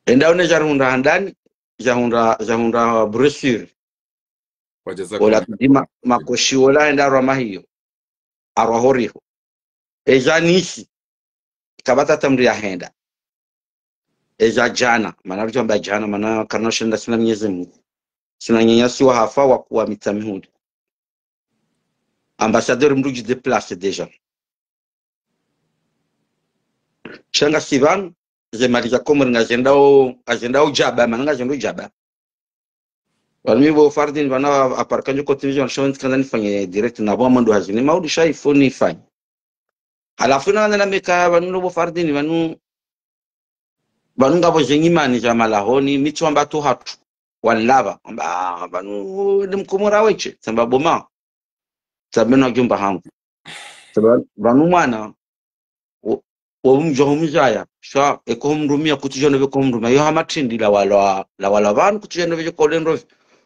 Enda one djarihundra handani, djahundra, djahundra blessure. Wa jazakallah. Ola kudima, makoshi ola enda rwa mahiyo. Arwa horiho. Edja nisi. Kapvatsi ata mndru yahenda. Edja djana. Mana rutamba djana. Mana karina ushenda sina Mwenyezi Mungu. Sina nyanyasi wa hafa wa kuwa mitsa mihuli. Ambassadeur mndru dji déplacer déjà. Sha ngasi pvanu, ze mali za Komori ngazendao, ngazendao djaba, mana ngazendao djaba. Pvanu mi pvo Fardini, pvanu aparika ndjo ko télévision, sha wandzi kandza nifanye direct na pvo amando hazini, maudhi sha ifo nifanye. Halafu na, na, na meka pvanu no pvo Fardini, pvanu, pvanu ngapvo ze nyimani za malahoni, mi tsu wamba tu hatru, wanilapva, wamba, ah, pvanu, ni mkomori weshe, tsamba bo ma, tsambe na djumba hangu. Tsamba, pvanu mwana, wo, wo mdjo humzaya, sha, eko humrumia, kutsudja nopve ko humrumia, yo hama trindi la wala, la wala pvanu, kutsudja nopve ko le ndrovi.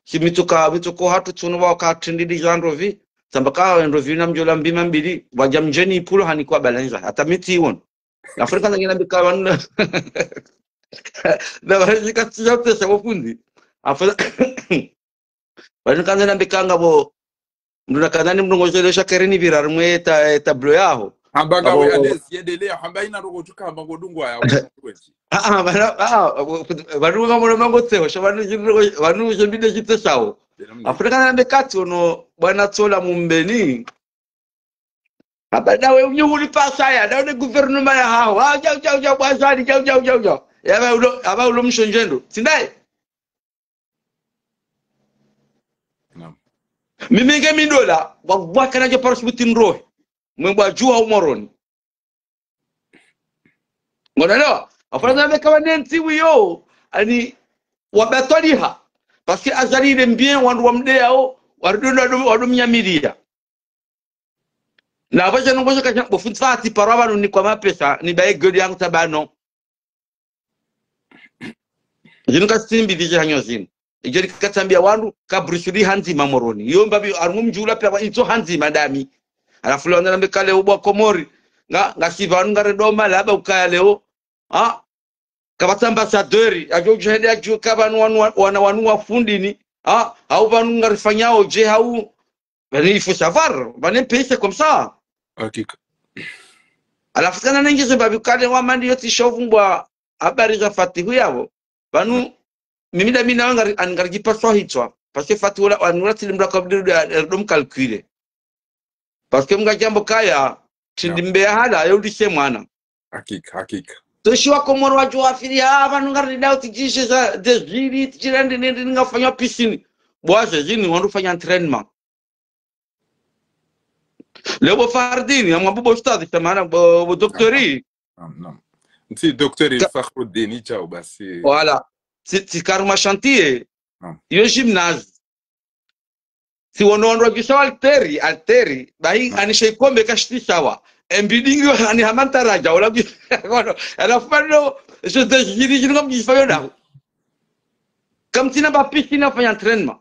Si mi tsu ka, mi tsu ko hatru tsuno waka trindi li za ndrovi, tsamba ka ndrovi na mdjo la mbima mbili, wadja mdjeni ipulo hani kwa balanza, hata mi tsi wono. Afrika nangina mbika pvanu. Na pvanu shika tsi za pesa wo fundi. Afrika, pvanu kandza na mbika ngapvo, mndru na kandza ni mndru ngozele sha kere ni pvira rimwe ta, tablo yaho. Hamba ngapvo, ngapvo, allez, yendelea, hamba ina rogo tuka hamba ngodungwa ya wezi. Ah, ah, pvanu, ah, pvanu ngapvo no mango tseho, sha pvanu zindru, pvanu zembide zitesao. Afrika na mbika tsi ono, bwana tsola mumbeni. Aba nawe unyu huli pasaya, nawe ne gouvernement ya haho. Ah, djau, djau, djau, bwazali, djau, djau, djau, djau. Ya ba ulo, aba ulo mshondjendo. Tsi ndaye. Naam. Mimi nge mi ndola, wa, wa kana djo parashuti mrohe. Mwe mbwa djuha u Moroni. Ngonelewa? Afaransa wambe kawa nentsi wiyo, ani wabatwaliha. Parce que Azali ile mbie wandru wamdeyao, wandru wado, wado mnyamiliya. Na apvo sha nongo sha kasha, bo fundi Fati paro pvanu ni kwa mapesa, ni baye gueule yangu tabano. Zinu kasimbi dije hanyo zinu. Idjo likatsambia wandru, ka Bruce Lee handzima Moroni. Yo mbapvi, harumwa mdji ula pia wa itso handzima ndami. Halafu leo nana mbeka leo bwa Komori. Nga, ngasi pvanu ngarendo malaba ukaya leo. Ha? Kapvatsi ambassadeur, adjo udjo hende adjo ka pvanu wanu wa, wana wanu wa fundini. Ha? Hau pvanu ngarifanyao dje hau. Pvanu il faut savoir, pvanu pays c'est comme ça. Hakika. Halafu kana nengeze mbapvi kale wa mandi yotsi shovu mbwa habari za Fatihu yapvo. Pvanu, mimi ndami nawe ngari, ani ngaridjipasua hitswa. Parce que Fatihu ola, ani ola tsi limra kabla ya, ya, do mcalculer. Parce que mnga djambo kaya, tsi ndimbe ya hala, yo lise mwana. Hakika, hakika. Toshi wa Komoro wadjo wafiri, ah, pvanu ngaridao tsi djishe za, dezili, tsi djira ndi, ndi, ndi, ngafanywa piscine. Bwaze zini, wandru fanya entraînement. Leo bo Fardini, amwa bo, bo ustadhi, tamana, bo, bo doktori. Naam, naam. Ntsi doktori Ka- Fakhruddin, idjao basi. Voilà. Tsi, tsi karuma chantier. Naam. Yo gymnase. Tsi wono wandru wadjisa alteri, alteri. Bahi, naam, anishe ikombe kashiti sawa. Embidingi ani hamantaraja, wala bi-, wono. Halafu pvanu, je te jure, je ne sais pas. Kamtsina ba piscine fanya entraînement.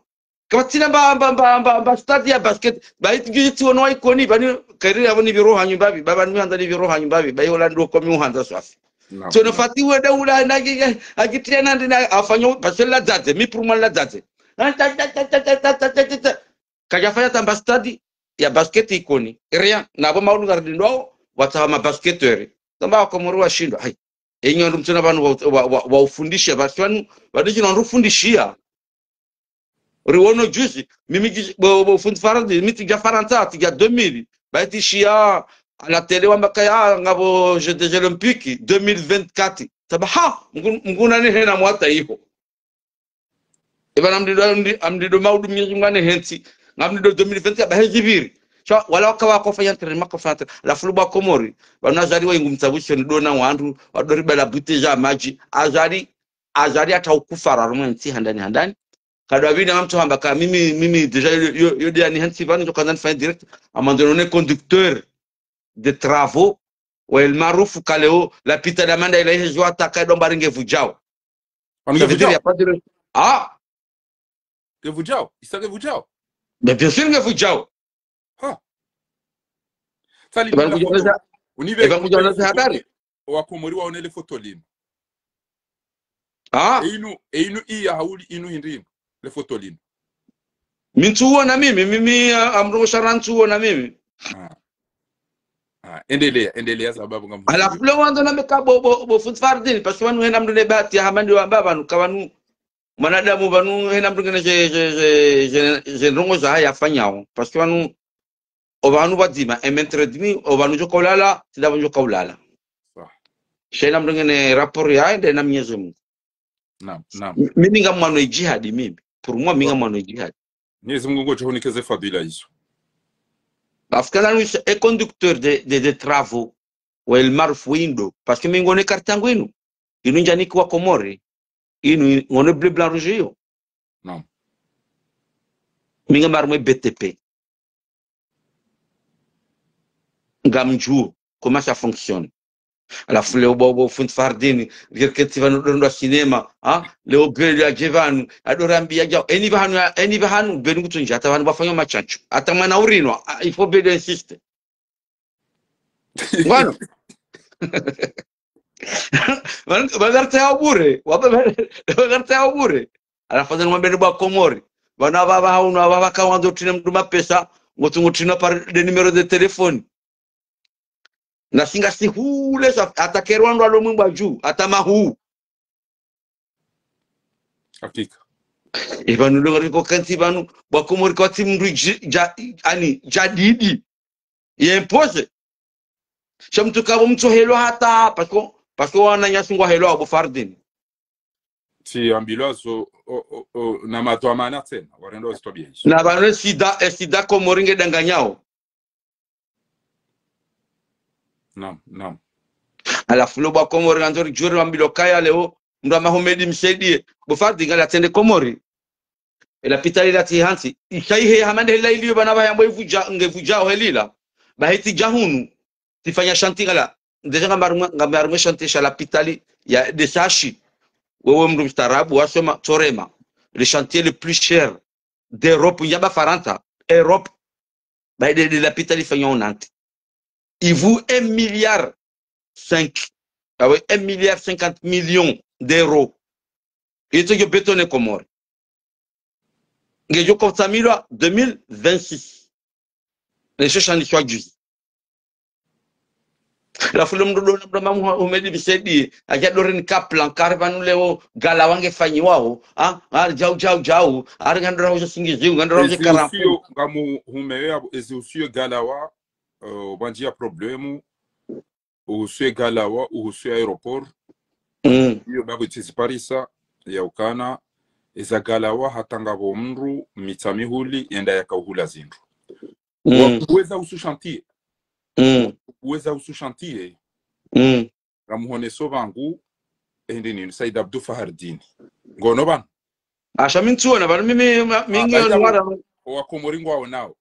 Kapvatsina mba, mba, mba, mba, mba stade ya basket, ba iti, iti wono wa Ikoni, pvanu, kairi yapvo ni pviro hanyu mbapvi, ba pvanu mi handza ni pviro hanyu mbapvi, ba ihola ndo komi uhandza swafi. Naam, so, no naam. Fati wenda ula, na, na, na, akitiya na, na, afanyo, parce que la dzadze, mi pour moi la dzadze. Na, ta, ta, ta. Kadjafanya tamba stade ya basket Ikoni. Rien. Na apvo maulu ngaridindwao, watsaha ma basketteur. Tamba wa Komoro washindwa. Hai. Enyo ndo mtsona pvanu wa, wa, wa, wa ufundisha, parce que pvanu, pvanu djino ndo ufundishiya. Riwono juzi, mimi juzi, bo, bo fundi Farantsa, mi tsidja Farantsa, tsidja deux mille. Ba iti shiya, à la télé wamba kaya, ngapvo Jeux des Olympiques, deux mille vingt-quatre. Saba, ha, mngu, mngu nani hena mwata iho. Eba na mdido, mdi-, amdido maudu Mwenyezi Mungu ane hentsi. Ngamdido deux mille vingt, aba hezi pviri. Sha, wala waka wako fanya entraînement, wako fanya entraînement. Halafu lubwa Komori, pvanu Azali wa ingu mtsabushoni dona wandru, wadori bala bute za madji. Azali, Azali hata ukufara rumwe ntsi handani, handani. Kadwa bina mtu hamba ka mimi, mimi déjà yo, yo, yo dia ni hantsi pvanu, njo kandza nifanye direct. Amando none conducteur de travaux, wa El Maarouf kaleo, la pita da manda ila ihe jua taka domba ringe vujao. Pvanu ça veut dire, il y a pas de, ah! Nge vujao? Isa nge vujao? Mais bien sûr nge vujao. Ha. Tsali eba nge vujao foto. Unive, eba nge vujao na habari. Wa Komori waone le foto linu. Ah? E inu, e inu iya hauli inu hindri inu. Le foto linu. Mi ntsuona mimi, mimi, ah, amrongo shara ntsuona mimi. Ah. Ah, endelea, endelea sababu ngam- Halafu leo wandru na meka bo, bo, bo fundi Fardini, parce que pvanu hena mndru ne bahati ya hamandi wamba pvanu, ka pvanu, mwanadamu pvanu, hena mndru ngena je, je, je, je, je ndrongo za haya fanyao. Parce que pvanu, o pvanu pvadzima, e mètre et demi, o pvanu djoka ulala, tsi ndapvo djoka ulala. Sawa. Sha ila mndru ngena rapport yahe nde na Mwenyezi Mungu. Naam, naam. M-, mimi ngamwano djihadi mimi. Pour moi, mimi ngamwano djihadi. Mwenyezi Mungu ngudjo hunika ze fadhila izo. Parce que là, nous, c'est un conducteur de, de, de travaux. Wa El Maarouf Windo. Parce que mimi ngone carte yangu inu. Inu ndjanikiwa Komori. Inu ngone bleu, blanc, rouge iyo. Naam. Mimi ngam harumwa B T P. Ngamdjuo comment ça fonctionne. Halafu leo bo, bo fundi Fardini, rikentsi pvanu ndo ndo cinéma, ha? Leo Belu yadje pvanu, ndo rambiya djao. Eni pvahanu ya, eni pvahanu, Belu ngutsundji, hata pvanu pvafanywa mashantsho. Hata mwana urinwa, ah, il faut Belu insiste. Ngwano. Pvanu, pvanu kartsi ya bure, wapva pvanu, pvanu kartsi ya bure. Halafu fadhali mwambe ni bo wa Komori. Pvanu apvaha unu, apvaha pvaka wandzo utrine mndru mapesa, ngutsu ngutrina par des numéros de téléphone. Na shinga sihule sa, hata kerwa ndo alo mwimbwa dju, hata mahuu. Hakika. E pvanu leo riko kantsi pvanu, bo wa Komori kwatsi mndru dji-, dja-, ani, djadidi. Ye imposé. Sha mndru kapvo mndru helwa hata, parce que, parce que wananyasi ngwahelwa bo Fardini. Tsi ambilwa zo, o, o, o, na madhwamana tsena, warendo zitwabiya izo. Na pvanu e sida, e sida Komori ngedanganyao. Naam, naam. Halafu leo bo wa Komori ngandzo ridjuwe wambilwa kaya leo, mndru hama Houmed Msaidié. Bo Fardini ngala tsende Komori. E lapitali latsi hantsi. Isha ihe hama nde hela iliyo pvanu pvayambwa ivudja, ngevudjao helila. Bahi tsidja hunu. Tsifanya chantier ngala. Déjà ngam harumwa, ngam harumwa e chantier sha lapitali ya D C H. Wewe mndru mstaarabu, wasoma, tsorema. Le chantier le plus cher d'Europe, ndjamba Farantsa, Europe. Bahi nde, nde lapitali ifanywa Nantes. Il vaut un milliard cinq. Ah ouais, un milliard cinquante millions d'euros. Itsodjo bétonner Comores. Ngedjo kotsamilwa deux mille vingt-six. Nesho shandishwa juzi. Halafu leo mndru ndo ona mndru hama Houmed Msaidié, hadja ndo rinika plan, kari pvanu leo Galawa ngefanyiwao, ah, ah, djau, djau, djau, ari ngandro rahuza singiziu, ngandro rahuza karampu. Ezi usiyo, ngamu Houmed yapvo, ezi usiyo Galawa, euh, pvandjiya problème, uhusu e Galawa, uhusu e aéroport. Mm. Iyo bako itsizi parisa, ya ukana, eza Galawa hata ngapvo mndru, Mitsamihuli, yenda yakauhula zindru. Mm. Wa, uweza uhusu chantier. Mm. Uweza uhusu chantier. Mm. Ngamuhoneso pvangu, e ndini, Said Abdou Fahardine. Ngono pvanu. Asha mi ntsuona, pvanu mimi, ma-, mi ngiyo wara. Wa Komori ngwaonao.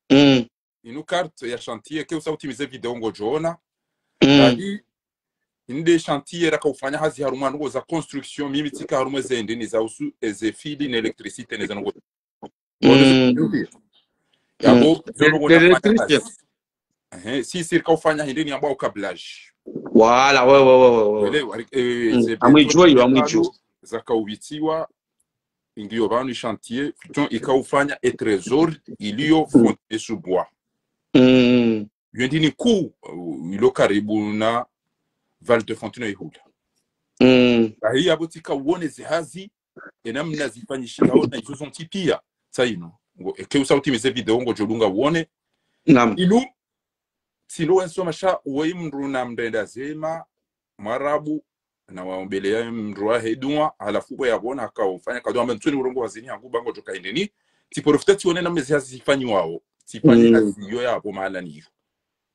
Mm. Inu carte ya chantier, ke usa utimize video ngodjoona. Mm. Bahi, inde chantier raka ufanya hazi harumwa ndrongoo za construction, mimi tsika harumwa ze ndini za uhusu, eze fili, ne électricité, ne ze ndrongoo. Mm. Yapvo, mm, zo ndrongoo nafanya hazi. Ehe, si, si raka ufanya hindri ni ambao câblage. Voilà, ouais, ouais, ouais, ouais, ouais. Welewa, eh, mm, ze amwijua yo, béton amwijua. Zaka uvitsiwa, ingiyo pvanu chantier, futon ika ufanya e trésor, iliyo, mm, fontaine sous bois. Mm. Yo ndini kuu, uh, ilo karibu na Val de Fontenay ihula. Mm. Bahi yapvo tsika uone ze hazi, e namna zifanyishihao na izo zontsi pia. Tsa inu. Ngo, eke usa utimize video ngodjo dunga uone. Naam. Inu, tsi ndo wensoma sha, woyi mndru na mndrenda zema, Mwarabu, na waombeleya mndru wahe dua, halafu pvo yapvona haka ufanya kadua amba ntsuni urongoa hazini hangu ba ngodjo ka hindri ni, tsi profite tsione namna ezi hazi zifanyiwao, tsifanyi, mm, hazi iyo yapvo mahala niyo.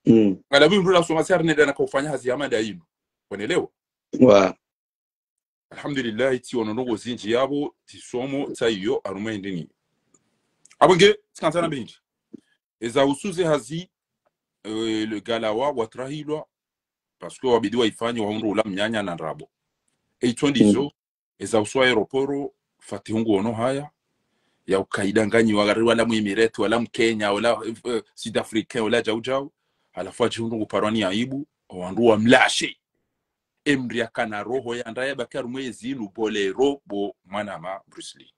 Mm. Ngala mimi mndru nasoma si harinenda naka ufanya hazi ya mada inu. Wanelewa? Wa. Alhamdulillah, tsiono ndrongoo zindji yapvo, tsisomo, tsa iyo, harumwa hindri ni. Apvo nge, tsikandza na mbindji. Eza uhusu ze hazi, eh, le Galawa, watrahilwa, parce que wabidi waifanye, wahundru ula mnyanya na ndrabo. E itso ndizo, mm, eza uhusu aéroport, Fatihu nguono haya, ya ukaida nganyi wagari wala mu Emirate, wala Mkenya, wala, eh, Sud Africain, wala djau djau, halafu adjihundru nguparwa ni aibu, wandru wamlashe. Emndru yakana roho ya ndraya baki harumwa ezinu Bolero bo mwanama Bruce Lee.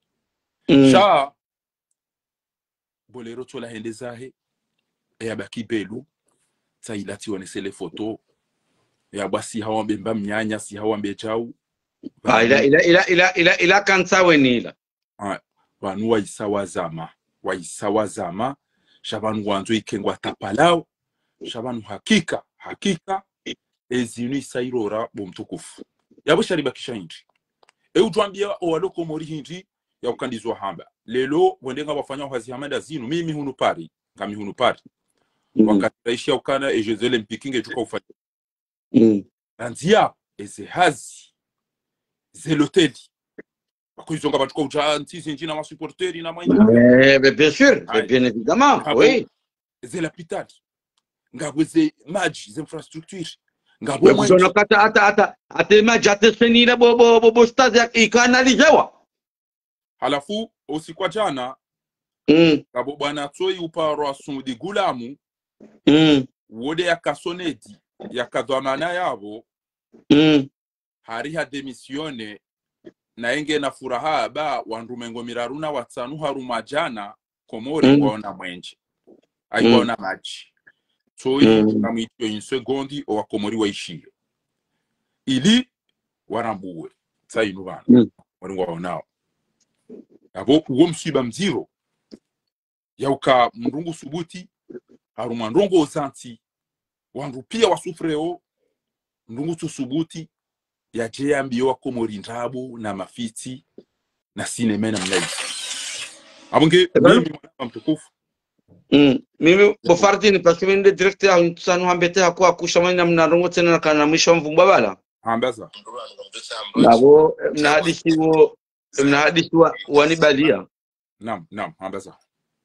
Mm. Sha Bolero tsola hende zahe, ya baki Belu, tsa ila tsionese le photo, ya bwa si hawambe mba mnyanya, si hawambe djau. Ah, ila, ila, ila, ila, ila, ila kantsa weni ila. Ah, pvanu waisa wazama, waisa wazama, sha pvanu wandzo ike ngwatapalao, sha pvanu hakika, hakika, Ezinu isa irora bo mtukufu. Yapvo sha ribakisha hindri? E udjwambia owalo Komori hindri ya ukandizwa hamba. Leo, wende ngwafanyao hazi hama nda zinu, mimi hunu Paris, ngami hunu Paris. Mm. Wakati raisi ya ukana e Jeux Olympiques ngedjo uka ufanya. Mm. Nandzia, eze hazi, ze loteli. Pvako izo ngapvatsuka udja ntsi zindji na ma supporters na maina. Eh, mais bien sûr, mais bien évidemment, oui. Ze lapitali. Ngapvo ze madji, ze infrastructure. Ngapvo mwenje. Kata, ata, ata, ata madji, ata seni na bo, bo, bo, bo stade ya, ikanalizewa. Halafu, usiku wa djana, mm, ngapvo bwana Tsoi uparwa Sumudi Gulamu, mm, wode yaka sonedi, yaka dhwamana yapvo, mm, hari ha démissionner, na yenge na furaha ba wandru mengo miraru na watsanu harumwa djana, Komori, mm, ngwaona mwenje. Ayi, mm, ngwaona madji. Tsoi, mm, kamwitio une seconde, owa Komori waishiyo. Ili warambuwe. Tsa inu pvanu. Mm. Wali ngwaonao. Yapvo, uwo mswiba mdziro. Ya uka mndru ngu subuti, harumwa ndrongoo za ntsi, wandru pia wa souffreo, mndru ngutsu subuti, yadje yambie wa Komori ndrabo na mafitsi, na sinema na mlayi. Apvo nge, eh, mimi mwana mtukufu. Mm, mimi, bo Fardine, parce que mimi nde directeur, tsanu hambete haku, haku, sha mwana mna ndrongoo tsena na kana mwisho mvumba bala. Hambaza. Napvo, eh, mna hadisi wo, mna hadisi wa, wanibalia. Naam, naam, hambaza.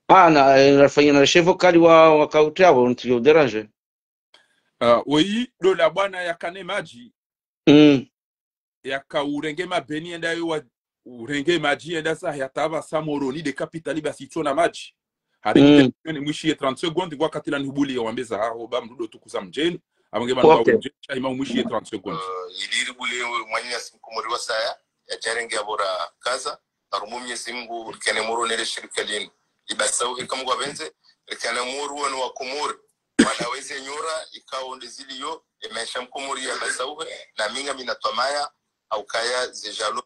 Ah, na, eh, nafanya na chef vocal wa, wa kaute apvo, ntiyo déranger. Ah, weyi, ndo la bwana yakane madji. Mm. Yaka urenge mabeni yenda yo wa, urenge madji yenda sa yatapvasa Moroni nde capitale basi itsona madji. Hari, mm, mwishiye trente secondes, ngwa katila nihubuli ya wambeza haho, ba mdudo tukuza mdjeni. Apvo nge pvanu, ok, wa mdjeni, sha ima umwishiye trente secondes. Eh, ili ribuli mwanya si Mkomori wa saya, yadjarenge apvo ra kaza, harumwa Mwenyezi Mungu, rikene Moroni le shirika linu. Ibasauhe kamwe ngwapvendze, rikene Moroni wa Komori. Wala weze nyora, ikao nde zilio, e maesha Mkomori yabasauhe, na mi ngami na twamaya, ha ukaya ze jalo.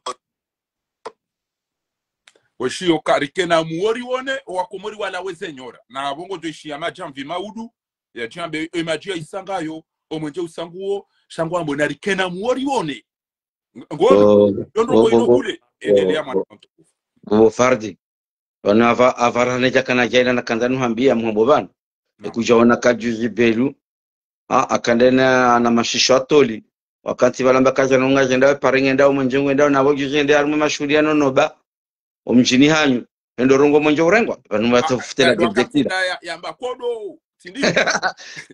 Weshiyo ka rikena muori wone, owa Komori wala weze nyora. Na apvo ngodjo ishiya madjamvi maudu, yadjambe, e madji ya isa ngayo, o mwenje usa nguwo, sha ngwambo na rikena muori wone. Ngo, oh, yo ndrongoo, oh, ino, oh, kule. Oh, endelea, mwana mtukufu. Oh, Fardi. Ono ava, ava rane djakana djaila na kandza nuhambia mhombo pvanu. Naam. Ekudja ona ka juzi Belu. Ah, akandena na mashisho atoli. Wakati pvala mba kadja nunga djenda we pare ngenda, o mwenje ngwenda, na pvo juzi ende harumwa mashuhuli ya nonoba. O mdjini hanyu. Endo rongoa mwenje urengwa. Pvanu mba, ah, tofutela, ya, directeur. Ya, ya mba kodo. Tsi ndi.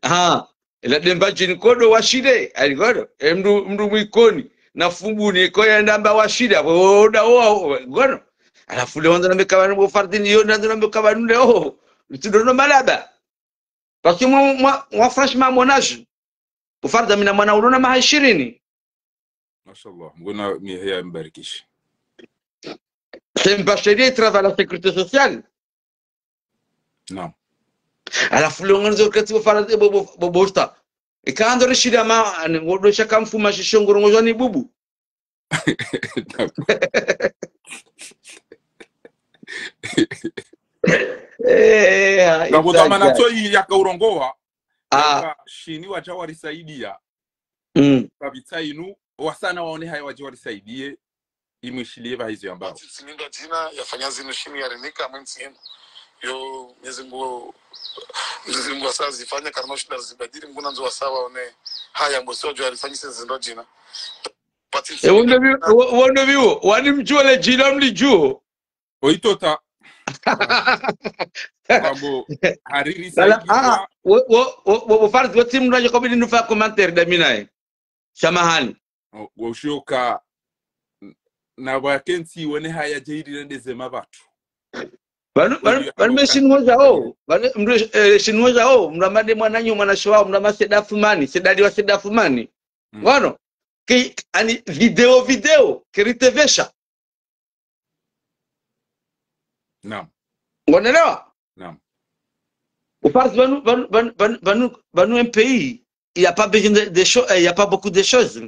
Ah, ela demba djini kodo washile. Ali kodo. E mndru, mndru Mwikoni. Na Fumbuni, ko yenda mba washile. Apvo, oda, o, o, kodo. Halafu leo ndzo nambe ka pvanu bo Fardini, yo ndzo nambe ka pvanu leo. Tsidono malaba. Parce que mwa, mwa, mwa franchement, mon âge. Bo Fardi, mi na mwana ulona maha ishirini. Mashallah, Mngu na miheya mbarikishe. C'est un bachelier, il travaille à la sécurité sociale. Naam. Halafu leo ngandzo kati bo Fardi, bo, bo, bo, bo usta. Ikando rishida ma, ani, ngodo shaka mfuma shisho ngorongozwa ni bubu. Eh, ha, ngapvo dhamana tso yi yaka urongoa. Ah. Yaka shini wadja warisaidia. Mm. Pvapvitsa inu, wasaya waone haya wadje warisaidie, imwishilie pvahizo yambao. Tsi, tsi mi ndo djina, yafanya zinu shini yarinika, mwe ntsi yenu. Yo, Mwenyezi Mungu, Mwenyezi Mungu wasa zifanya, karina ushinda rizibadili, Mngu nandzo wasa waone haya, mbo si wadjo warifanyise zinu ndo djina. Pati, eh, wono bi-, wo-, wono biwo, wani mdjuo le djina mlidjuo. Oitota. Mambo, hariri sala, saidia. Ah, wo, wo, wo, wo, wo Fardi, wo timu nwaje kobidi nufa commentaire da mi naye. Samahani. O, wo ushoka, n-, na wakentsi wone haya djeiri nende zema pvatru. Pvanu, pvanu, pvanu me shinwa djao. Pvanu, mndru, eh, shinwa djao. Mndru amade mwananyo, mwana showa, mndru ama Seda Fumani, Seda liwa Seda Fumani. Mm. Ngono. Ke, ani video, video, ke ritevesha. Naam. Ngonelewa? Naam. Bo Fardi, pvanu, pvanu, pvanu, pvanu, pvanu, pvanu M P I, il y a pas besoin de, de cho-, euh, il y a pas beaucoup de choses.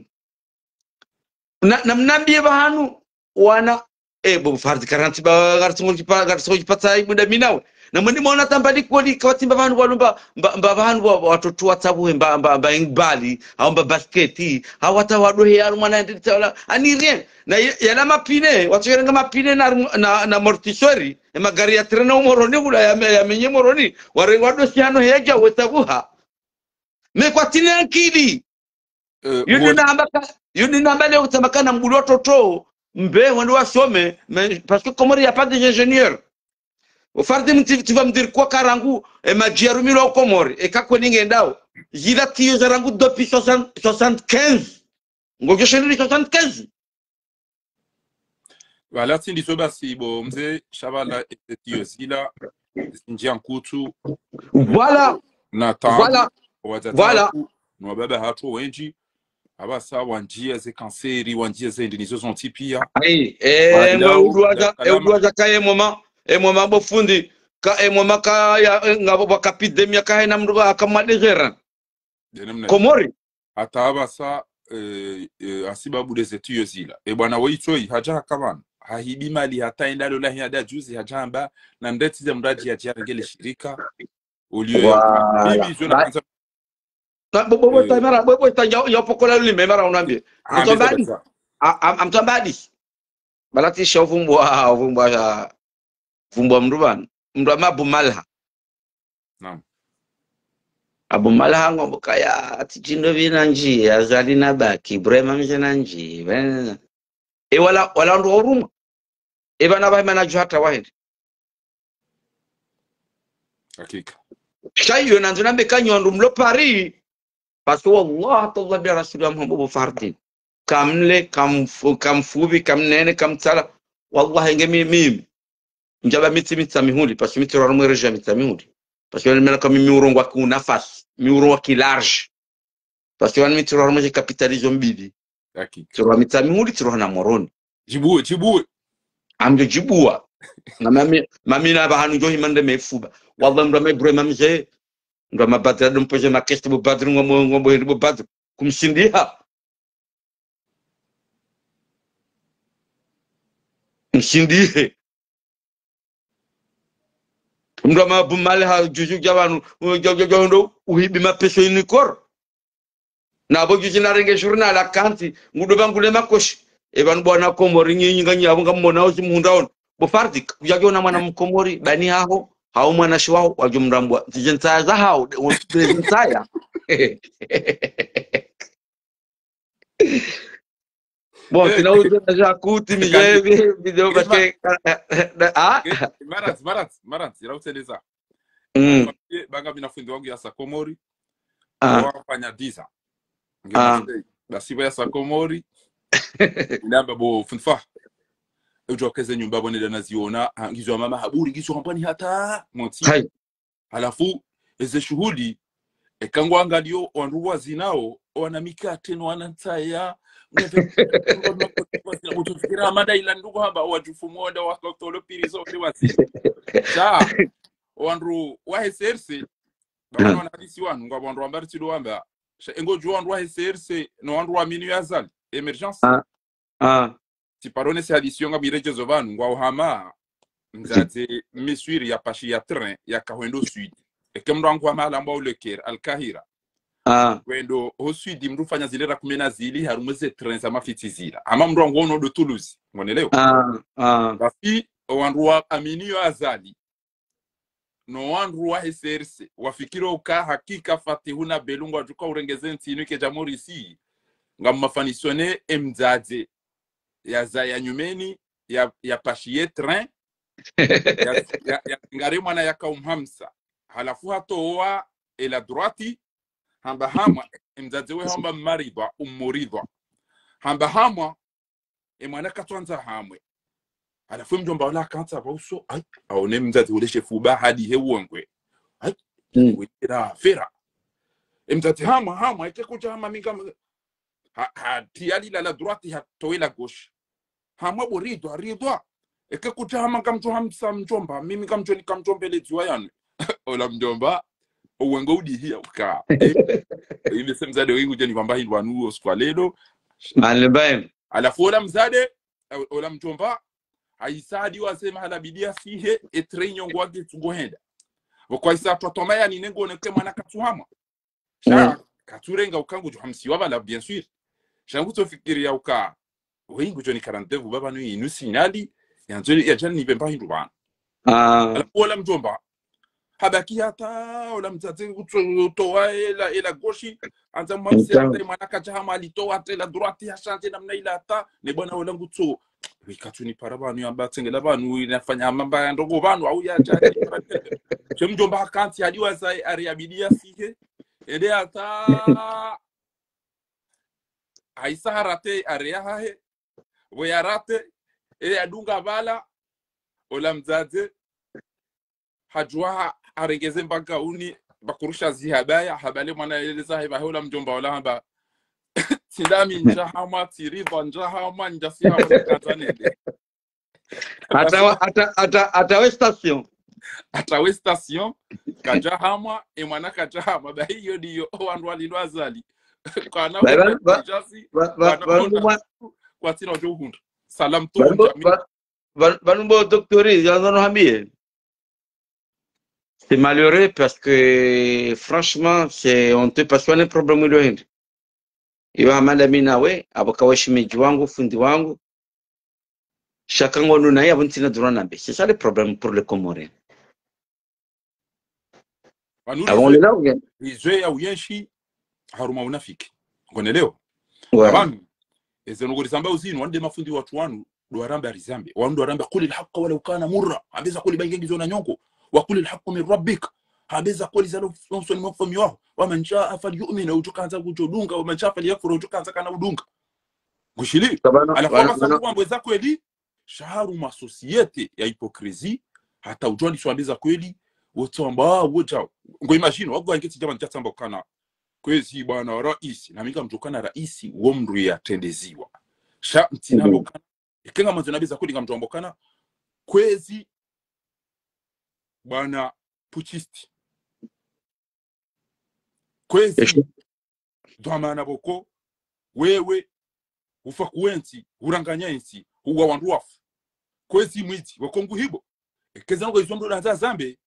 Na, na mnambie pvahanu, wana, eh, bo Fardi, karanti ba, karanti ngo kipa, karanti ngo kipa tsa ibu da mi nawe. Na mwendi mwaona hata mba likoli, kawatsi mba pvanu walumba, mba, mba pvanu wa, watoto watsabuhe, mba, mba, mba handball, hau mba basket, hau hata wadohe ya harumwa na nditsa wala, ani rien. Na ya, yala mapine, watsoyerenga mapine na, na, na amortisseur, e magari ya trena o Moroni hula ya, ya menye Moroni, warenga wadosi hano heja wetsabuha. Mais kwatsina ankili. Euh, yo ndi namba ka, yo ndi namba leo kutsamaka na mbulu watoto, mbe wende wasome, mais, parce que Comores, y a pas des ingénieurs. O Fardine, tu, tu vas me dire quoi, ka rangu, e madji yarumilwa o Comores, e ka kweli ngendao. Zila tiyo za rangu depuis soixante, soixante-quinze. Ngodjo shendri soixante-quinze. Pvala tsi ndizo basi bo mze, sha pvala eze tiyo zila, zindjia nkutu, Voilà, na tabu, voilà, wadzadze voilà. Wahatru, no wababa hatru wendji, apvasa wandjia ze kanseri, wandjia ze ndini zo zontsi pia. Ayi, eh, Wala mwe udwaza, e kalama. Udwaza ka e moma, e moma bo fundi, ka e moma ka ya, eh, nga bo kapidemia ka hena mndru ba haka madezera. Dene mna. Komori. Hata apvasa, eh, eh, hasibabu de ze tiyo zila. E bwana wo Itsoyi, hadja haka pvanu. Hahibi mali hata enda lola hiya da juzi hadja hamba, na ndeti ze mradji yadja rengele shirika. Olio ya Voilà. Bibi zo na Ba- kanza. Ba- bo- bo- bo- Eh. Ta mara, bo- bo- ta ya- ya pokola lulime mara unambie. Ah, Mtsombadi. Mtsombadi. A- am- Mtsombadi. Balatisha uvumbwa, uvumbwa ya, uvumbwa mndru pvanu. Mndru wa Abu Malha. Naam. Abu Malha ngombo kaya, ati djindo pvina ndji, Azali na baki, Ibrahima mdje na ndji, pvena. E wala, wala wandru wa huruma. E pvana pvahe mana djuhata wahende. Hakika. Sha iyo nandzo nambe ka nyi wandru mlo Paris. Parce que wallah, tallah, bi rasuli wa Muhammad bo Fardine. Kamle, kamfu-, kamfupvi, kamnene, kamtsala. Wallah, enge mi-, mimi. Ndjaba mi tsi Mitsamihuli, parce que mi tsi rwa harumwa e région ya Mitsamihuli. Parce que mimi naka mimi urongoa ki unafasi, mi urongoa ki large. Parce que wani mi tsi rwa harumwa ze capitale zo mbili. Hakika. Tsi rwa Mitsamihuli, tsi rwa na Moroni. Djibue, djibue. Amdjo djibua. Na mami, mami na pvahanu ndjo hima nde mefuba. Wallah mndru wa ma Ibrahima mze, mndru wa ma Badra do mpoze ma kesti bo Badru ngombo, ngombo heri bo Badru. Kumshindiha. Mshindihe. Mndru wa ma Abu Malha juju dja pvanu, dja, dja, dja ndo uhibi mapesa inikoro. Na bo juzi narenge journal akanti, ngudo pvangule makoshi. E pvanu bwana Komori nyi, nyi nganyi apvo ngamona ozi muhunda ono. Bo Fardine, kudja djona mwana Mkomori, bani haho, hau mwana shiwaho, wadjo mrambua. Zije ntsaya za hao, de, wo, de zintsaya. Bon, eh, sina uzo na jakuti, mi je, vidéo, parce que, ah? Eh, Marat, Marat, Marat, ila utendeza. Mm. Banga mina fundi wangu ya sa Komori. Ah. Wafanya dix ans. Nge Marseille. Basi bo ya sa Komori. Namba bo fundi fa. Udjo keze nyumba bo neda naziona, ah, ngizo mama haburi, ngizo hambani hata, monti. Hai. Halafu, eze shuhuli, eka ngwangalio wandru wazinao, wana mikate no wana ntsaya, ngweve, kutufikira amada ila ndugu hamba, wadjufu mwonda, wakotolo pirizo, wale wazi. Sha, wandru wa S R C, bwana wana hadisi wanu, ngwa wandru wambari tido wamba, sha, engo djuwa wandru wa S R C, no wandru wa minu ya Azali, émergence. Ah. Ah. Tsi paro ne se hadisi yo ngamiredjezo pvanu, ngwao hama, mdzadze Miswiri ya pashi ya train, ya kahwendo sud. Eke mndru wangu hama alambwa uleker, Al-Kahira. Ah. Wendo, ho sud, mndru fanya zile ra kume na zili, harumwa ze train za mafitsi zila. Ama mndru wangu ono do Toulouse, ngonelewa. Ah, ah. Basi, o wandru wa amini yo Azali. No wandru wa S R C, wafikiri uka hakika Fatihu na Belu ngwadjuka urengeze ntsi inu ike dja Morisi, ngammafanisione emdzadze ya zaya nyumeni, ya, ya pashiye train, ya, ya, ya ngare mwana yaka umhamsa. Halafu hatowa ela droite, hamba hamwa, emdzadze we hamba maridhwa, ummuridhwa. Hamba hamwa, e mwana katswandza hamwe. Halafu mdjomba ola akantsa pvauso, ai, aone mdzadze ule shefuba hadi he uongwe. Ai, mm, wetera fera. E mdzadze hamwa, hamwa, eke kudja hama mi ngam-, ha, ha, tiya lila la droite, hatowe la gauche. Hamwa bo ridhwa, ridhwa. Eke kudja hama ngamdjo hamsa mdjomba, mimi ngamdjo ni kamdjombe le dziwa yanu. Ola mdjomba, uwengo udihiya uka. Eh, ile se mdzadze wengu djani kwamba hindru wanu usiku wa leo. Male mbaye. Halafu ola mdzadze, ola mdjomba, haisadi wasema hala bidia sihe, e train nyongo wake tsungo henda. Pvoko isa twatoma yani nengo neke mwana katsuhamwa. Sha, mm, katsurenga uka ngudjo hamsiwa pvala, bien sûr. Sha ngutsofikiri ya uka, we ngudjo ni quarante-deux pvo pvanu inu signal, yandzo, yadja nipve mba hindru pvanu. Ah. Halafu ola mdjomba, habaki hata, ola mdzadze kutso-, towa ela, ela gauche, handza mwamsi hata, mwana kadjahamwa alitowa hata ela droite, ya changer namna ila hata, ne bwana ola ngutso, we katsunipara pvanu yamba tsengela pvanu, inafanya mamba ya ndrongo pvanu, au ya changer. She mdjomba hakantsi, hadiwaza, ari abidi yasihe, ende hata, haisa harate, ari yahahe, pvo yarate, e yadunga pvala, ola mdzadze, hadjuwa ha-, harengeze mbanga uni, pvakurusha zihabaya, habale mwana yeleza heba, he ola mdjomba ola hamba, tsi ndami ndjahamwa, tsi ridhwa ndjahamwa, ndjasihamwa, nikatsa nende. Hata wa-, hata, hata, hata we station. Hata we station, kadjahamwa, e mwana kadjahamwa, ba hiyo ndiyo, o wandru walindwa Azali. Kwana ba-, ba-, hundra ba-, kujasi, ba-, ba-, kwana ba-, hundra, ba-, kwatsina udjo hundra. Salam tu, ba-, ba-, jamii. Ba-, ba-, ba-, docteur, yandzo no hambie. C'est malheureux parce que, franchement, c'est honteux parce qu'on a un problème de haine. Iwa hamanda mi nawe, apvo kawe shemedji wangu, fundi wangu. Shaka ngono naye, apvo ntsina droit nambe. C'est ça le problème pour les Comoriens. Pvanu apvo rizwe, ngone lawo nge. Rizwe ya uyenshi, harumwa unafiki. Ngonelewa? Ouais. Apvanu, eze ndrongo rizamba uzinu, wande mafundi watru wanu, ndo waramba rizambe. Wanu ndo waramba, "قل الحق ولو كان مرا." Hambeza kweli ba inge ngizo na nyongo. "وقل الحق من ربك." Hambeza kweli zalo msoni mwa mfaume waho. "ومن شاء فليؤمن." Udjo kandza kudjo dunga, "ومن شاء فليكفر." Udjo kandza kana udunga. Ngushili? Tabana, halafu bana, wasa bana. Kuwambeza kweli, sha harumwa société ya hypocrisie, hata udjwa ni swambeza kweli, wotsamba, ah, wodjao. Ngo imagine, wago angeti djama ndjatsamba ukana. Kwezi bwana raisi, na mi ngamdjo kana raisi, wo mndru yatrendeziwa. Sha ntsina, mhm, bokana. Eka ngamwandzo nambeza kweli ngamdjo amba ukana. Kwezi bwana putschiste. Kwezi. Eshe. Dhwamana pvoko, wewe, ufa kuwe ntsi, uranganya entsi, uwa wandru wafu. Kwezi mwidzi, pvoko nguhibo. Ekeza ngo izo mndru nandza zambe,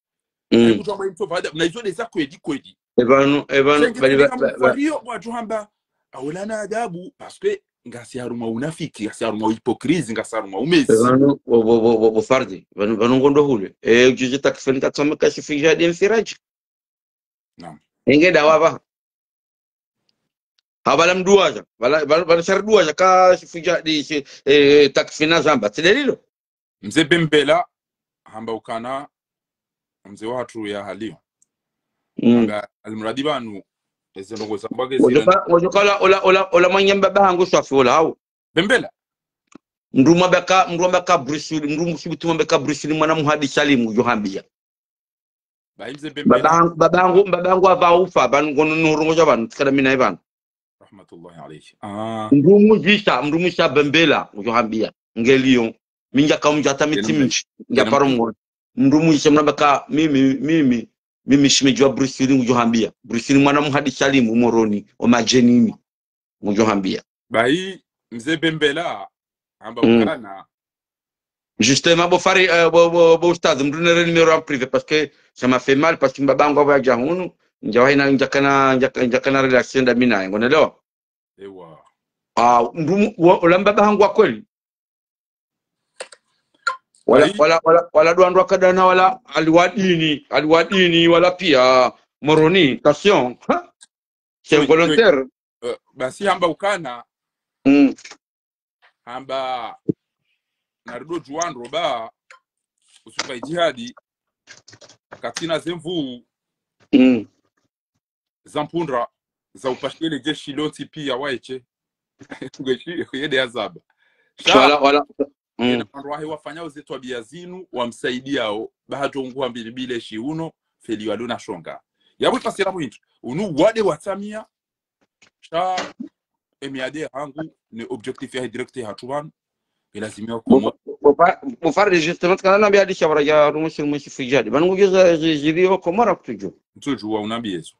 mm, ayi mndru amba imtso vada, na izo ndeza kweli, kweli. Epvanu, epvanu, shenge bali tsindika ba-, ba-, ba-, mfariyo, wadjo hamba, aulana adabu, parce que ngasi harumwa unafiki, ngasi harumwa hypocrisie, ngasi harumwa umezi. Epvanu, bo, bo, bo, bo, bo fardi, pvanu, pvanu ngondo hule. E, udjuzi takfini katsoma kashifu ya de mfiraji. Naam. Inge dawa ba. Ha, pvala mduwaza, pvala, pvala, pvala shari duwaza, kashifu ya di, shi, eh, takfina zamba. Tsi nde lilo? Mze Bembela, hamba ukana, mze watru ya haliyo. Mm. Hamba, almuradi pvanu, eze ndrongo zambwa ke, ngodjo zila ka-, ngodjo kala, ola, ola, ola mwananya mbaba hangu swafi ola hau. Bembela. Mndru mwambeka, mndru mwambeka Bruce Lee, mndru msubutu mwambeka Bruce Lee mwana muhadi Salim, udjo hambia. Bahi mze Bembela. Baba hangu, baba hangu, baba hangu apva ufa, pvanu ngono no rongoza pvanu, tsikana mi naye pvanu. Rahmatullahi alayhi. Ah. Mndru muzisa, mndru muzisa Bembela, udjo hambia. Nge Lyon. Mi ndjaka mdja hata mitsi mindji. Ndja paro mwana. Mndru muzisa mndru mwambeka, mimi, mimi, mimi shemedji wa Bruce Lee, udjo hambia. Bruce Lee mwana muhadi Salim, Moroni, o madjenini. Ngudjo hambia. Bahi, mze Bembela, hamba, mm, ukana. Justement, bo Fari, euh, bo, bo, bo ustadh, mndru nere numéro en privé, parce que ça m'a fait mal, parce que mbaba hangu apvo yadja hunu, ndja wahina, ndjakana, ndjaka-, ndjakana relation nda mi naye, ngonelewa? Ewa. Ah, mndru mu-, wa-, ola mbaba hangu wa kweli. Wala, bahi, wala, wala, wala ndo wandru wakadana wala Aliwadini, Aliwadini, wala pia Moroni, attention, ha? C'est, oui, oui, volontaire. Euh, basi hamba ukana, mm, hamba narido djuwa ndro ba, usuka idjihadi, katsina ze nvuu, mm, za mpundra, za upashele jeshi lontsi pia waeshe. Ngweshi, yende yazamba. Sha, wala, wala, mm, yena wandru wahe wafanyao ze twabia zinu, wamsaidiao, ba hadjo nguha mbili mbili eshi uno, feli walo na shonga. Yapvo ipasira muhindri. Unu wade watsamia, sha, emiade hangu, ne objectif ya direct ya hatru pvanu, ilazimiwa Komori. Bo, bo, bo, bo Fari, justement, kana nambia hadisi ya pvara ya rumo shiru mwe shifu ya di. Pvanu ngudjo za, zi-, zili o Komori kutsudjo. Kutsudjo wa unambie zo.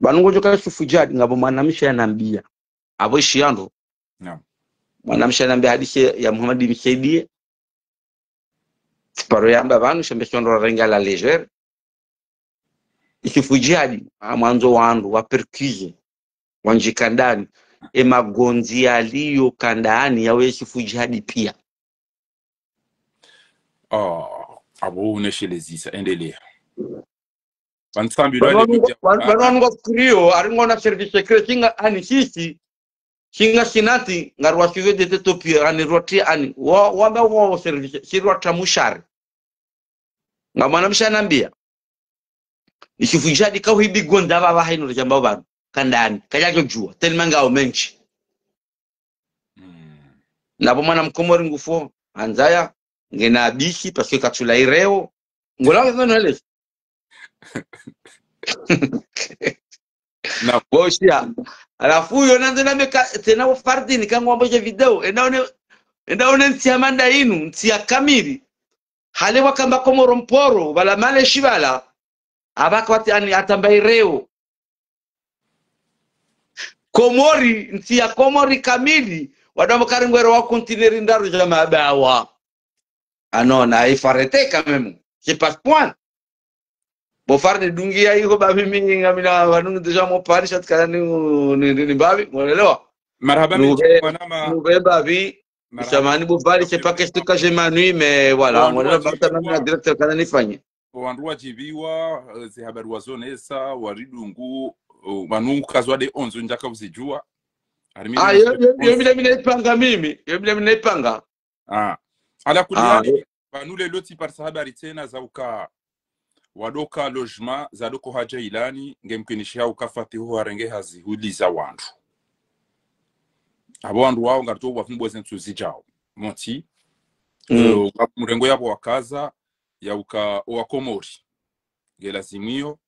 Pvanu ngudjo ka shifu ya di, ngapvo mwanamshe yanambia. Apvo ishi yandro. Naam. Mwanamshe yanambia hadisi ya Muhammad Msaidie. Tsiparo yamba pvanu, shembe shondo rarenga à la légère. Ishifu Jihadi, amwandzo wandru wa perquise, wandjie kandani. E magondzi yaliyo kandani yawe Ishifu Jihadi pia. Ah, abo uneshelezisa, endelea. Pvanu wanu ngo-, pvanu wanu ngofikiriyo, ari ngona service secret, shinga ani sisi, shinga sinati, ngari wa suivre de tête aux pieds, ani rwatsi ani, wa, wamba wa service, si rwatsa mushari. Nga mwana mshe anambia. Ishifu Jihadi kauhidi gonda baba haino rejamba banu. Kandani, kajajo jua, tellement ngao mendji. Mm. Nabo mwana mkomori ngufo, andzaya, ngena abisi, parce que katsula ireo. Ngola wazano hele. Na boshia. Alafu yo nande na meka, tsena wo Fardini, kangwambo je video. Enda one, enda one ntsi ya manda inu, ntsi ya kamili. Hale wakamba Komoro mporo, bala male shibala. Abaka wati ani atamba ireo. Komori, ntsi ya Komori kamili, wadambo kari ngwero wa kontineri ndraru ja mabawa. Ah non, na, il faut arrêter quand même. C'est pas ce point. Bo Fardini dungia iho ba mimi ngamina wanungu déjà mo Paris, sha tsikana ni, ni, ni, ni babi, mwelewa? Marahaba menji, mwanama. Nube babi, marahaba. Samahani bo Fardini, c'est pas question que je m'ennuie, mais voilà, mwelewa, bata namna directeur kana nifanye. Wandru wadjibiwa, eh, ze habari wazonesa, waridungu, eh, wanu kazwa de onzo ndjaka uzijua. Ah, yo, yo, yo, mina, mina ipanga mimi, yo, mina, mina ipanga. Ah. Ala kulli hali, pvanu lelo tsiparisa habari tsena za uka wadoka logement, za doko haja ilani, ngemkinishi ha uka Fatihu harenge hazi huliza wandru. Abo wandru wao ngarito wafumbwe ze ntsu zijao. Monti, eh, uka mrengo yabo wakaza, ya uka owa Komori. Nge lazimiyo,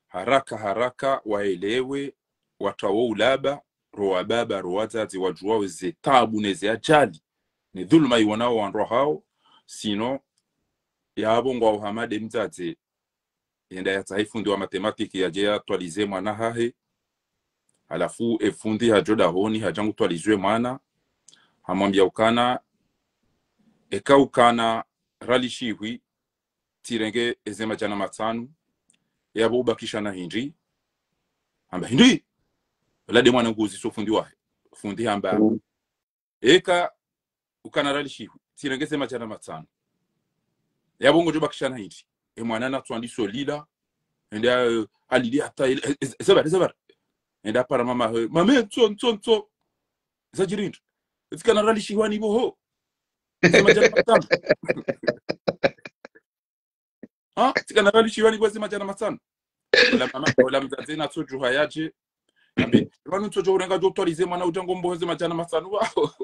haraka, haraka, waelewe, watrawo ulaba, ro wababa, ro wadzadze, wadjuwa ze tabu ne ze ajali, ne dhuluma iwonao wandru hao, sinon, yabo ngwa uhamade mdzadze, yenda yatsahe fundi wa mathématiques yaje yatwalize mwana hahe, halafu e fundi hajo dahoni, haja ngu twalizwe mwana, hamwambia ukana, eka ukana ralishihwi, tsirenge eze madjana matsanu, yabo ubakisha na hindri, hamba hindri, lade mwana nguzi so fundi wahe, fundi hamba, mm. Eka ukana ralishihwi, tsirenge ze madjana matsanu. Yabo ngojo bakisha na hindri. E mwana na tswandi solila. Enda, eh, alili hata, eh, eh, eh, zebar, zebar. Enda para mama, eh, mame, ntso, ntso, ntso. Zajiri hindri. Tsikana ralishihwa ni boho. Ze madjana matsanu. Ha? Tsikana ralishihwa ni bo ze madjana matsanu. Ola mama, ola mdzadze na tsojo hayaje. Ambe, pvanu tsojo urenga jo twalize mwana utango mboho ze madjana matsanu wao.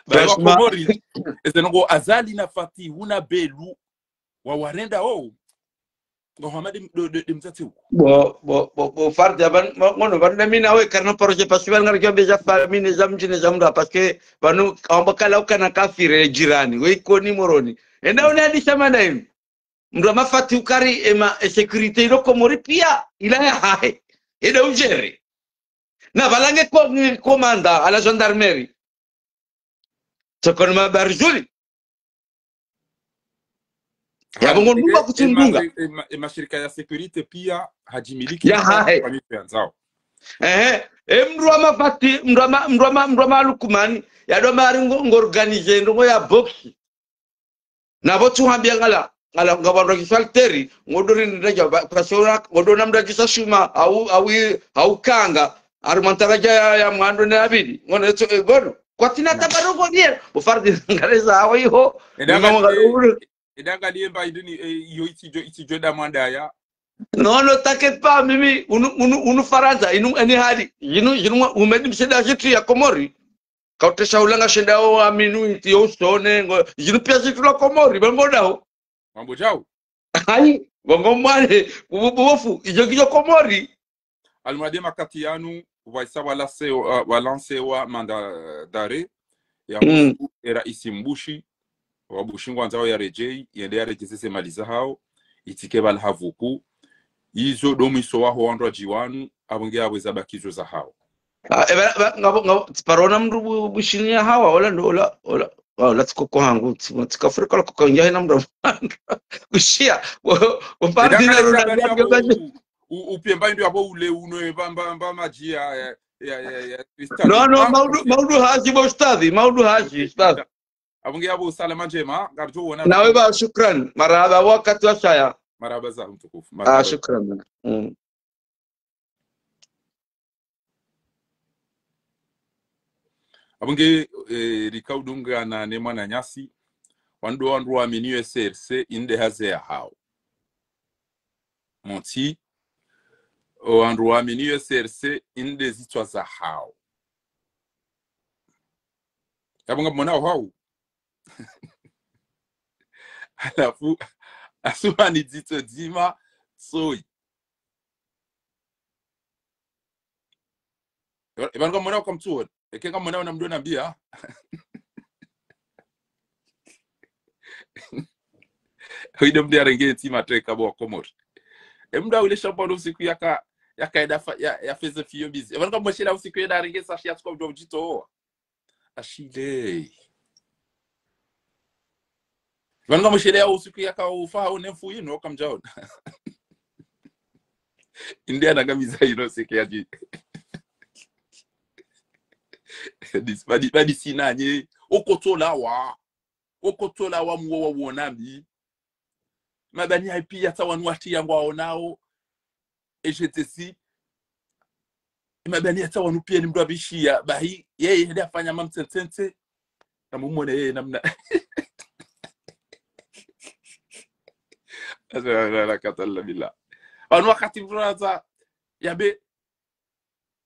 Baba Komori, eze nongo Azali na Fatihu na Belu, wa warenda o. Ngo hamade de, de, de mdzadze uko. Bo, bo, bo, bo Fardini, aban, mo-, ngono, pvanu na mina we, karno projet, parce que pvanu ngari kiambe ja famille, ja mdjini, ja mdru, parce que pvanu, amba kala ukana kafiri, jirani, we Ikoni Moroni. Enda une hadisa mana inu. Mdru wa mafati ukari ema, e sécurité ilo Komori pia, ila ya hahe. Enda ujere. Na pvala nge ko-, nge commandant à la gendarmerie. Tsokoni mabari juli. Yabo ngo ndunga kutsundunga. E ma-, e ma-, e mashirika ya sécurité pia hajimiliki ya hahe. Kwa mitu ya nzao. Ehe, e mdru wa mafati, mdru wa ma-, mdru wa ma-, mdru wa ma Lukumani, yado mari ngo, ngo organiser, ndrongo ya boxe. Na pvo tsuhambia ngala, ngala, nga wandru wa kiswaliteri, ngodori ndaja, ba-, pasora, ngodona mdru wa kisa shuma, au, au, au kanga, ari mwantaraja ya, ya mwando ne abidi, ngone tso, eh, godo. Kwatsina tabarongo nie, bo Fardini ngareza, awa iho, eda ngalo, ngalo, eh, eda ngali emba idini, eh, iyo itsijo, itsijo da mwandaya. Non, non, t'inquiète pas, mimi, unu, unu, unu Farantsa, inu, eni hali, inu, inu, umedi mseda jitu ya Komori. Kautesha ulanga shenda o aminu inti yo usone, ngo, zinu pia zitu la Komori, bambo dao. Mambo jau. Hayi, bongo mwane, kububu wofu, izo kizo Komori. Almadi makati yanu, waisa walanse, uh, walanse wa mandat d'arrêt, ya mm. Husu, era isi Mbushi, wa Bushi ngwandzao ya rejei, yende ya rejeze ze mali za hao, itike bala havuku, izo do mwiso waho wandru wa djiwanu, abo nge abo eza bakizo za hao. Ah, e, ba, ba, ngabo, ngabo, tsiparona mndru bu-, bushini ya hawa, ola ndo, ola, ola, Wao, la tsi koko hangu, tsi, tsi kafurika la koko, ngiya hena mndru. Kushia, wo, wo, pardina, Rona, ngiya, ngiya, u, u, upemba ndo yapvo ule uno, mba, mba, mba madji ya, ya, ya, ya, ya, Ustadh. No, no, ah, maudu, maudu haji, bo ustadhi, maudu haji, ustadhi. Apvo nge yapvo salama ndjema, ngaridjo wona. Nawe ba, shukran. Marahaba, wakati wa shaya. Marahaba za mtukufu. Ah, marahaba. Shukran. Mm. Apvo nge, eh, rika udungana ne mwananyasi, wandru, wandru waamini yo S R C, inde hazi yahao. Mtsi, o wandru waamini yo S R C, inde zitswa zahao. Yapvo ngamwonao hao. Halafu, asuhani dzitso dzima, soyi. Eba, eba ngamwonao kamtsuhoni. Eke ngamwonao na mndru nambiya. Hoyide mndru yarenge ntsi mateka bo wa Komori. E mndru awile shamba no usiku yaka, yaka eda fa, ya, ya feze fiyo bizi. Eba ngamwishiliya usiku yenda yarenge sashi ya tsuka udjo udjitowa. Ashile. Pvanu ngamwishiliya usiku yaka ufa hao ne mfu yinu, kamdjaona. Inde yanangamiza yinu seke yadji. Dis-, badi, badi sinanye. Okotolawa. Okotolawa mwo wa wonami. Mabani ya piya tsa wanu wati yangu waonao. E G T C. Mabani ya tsa wanu piya ni mndru abishiya. Bahi, yeye hende afanya mamtsentsentse. Na mumwone yeye namna. Asa, la, la, katalla billah. Wanu wakati mndru aza, yambe,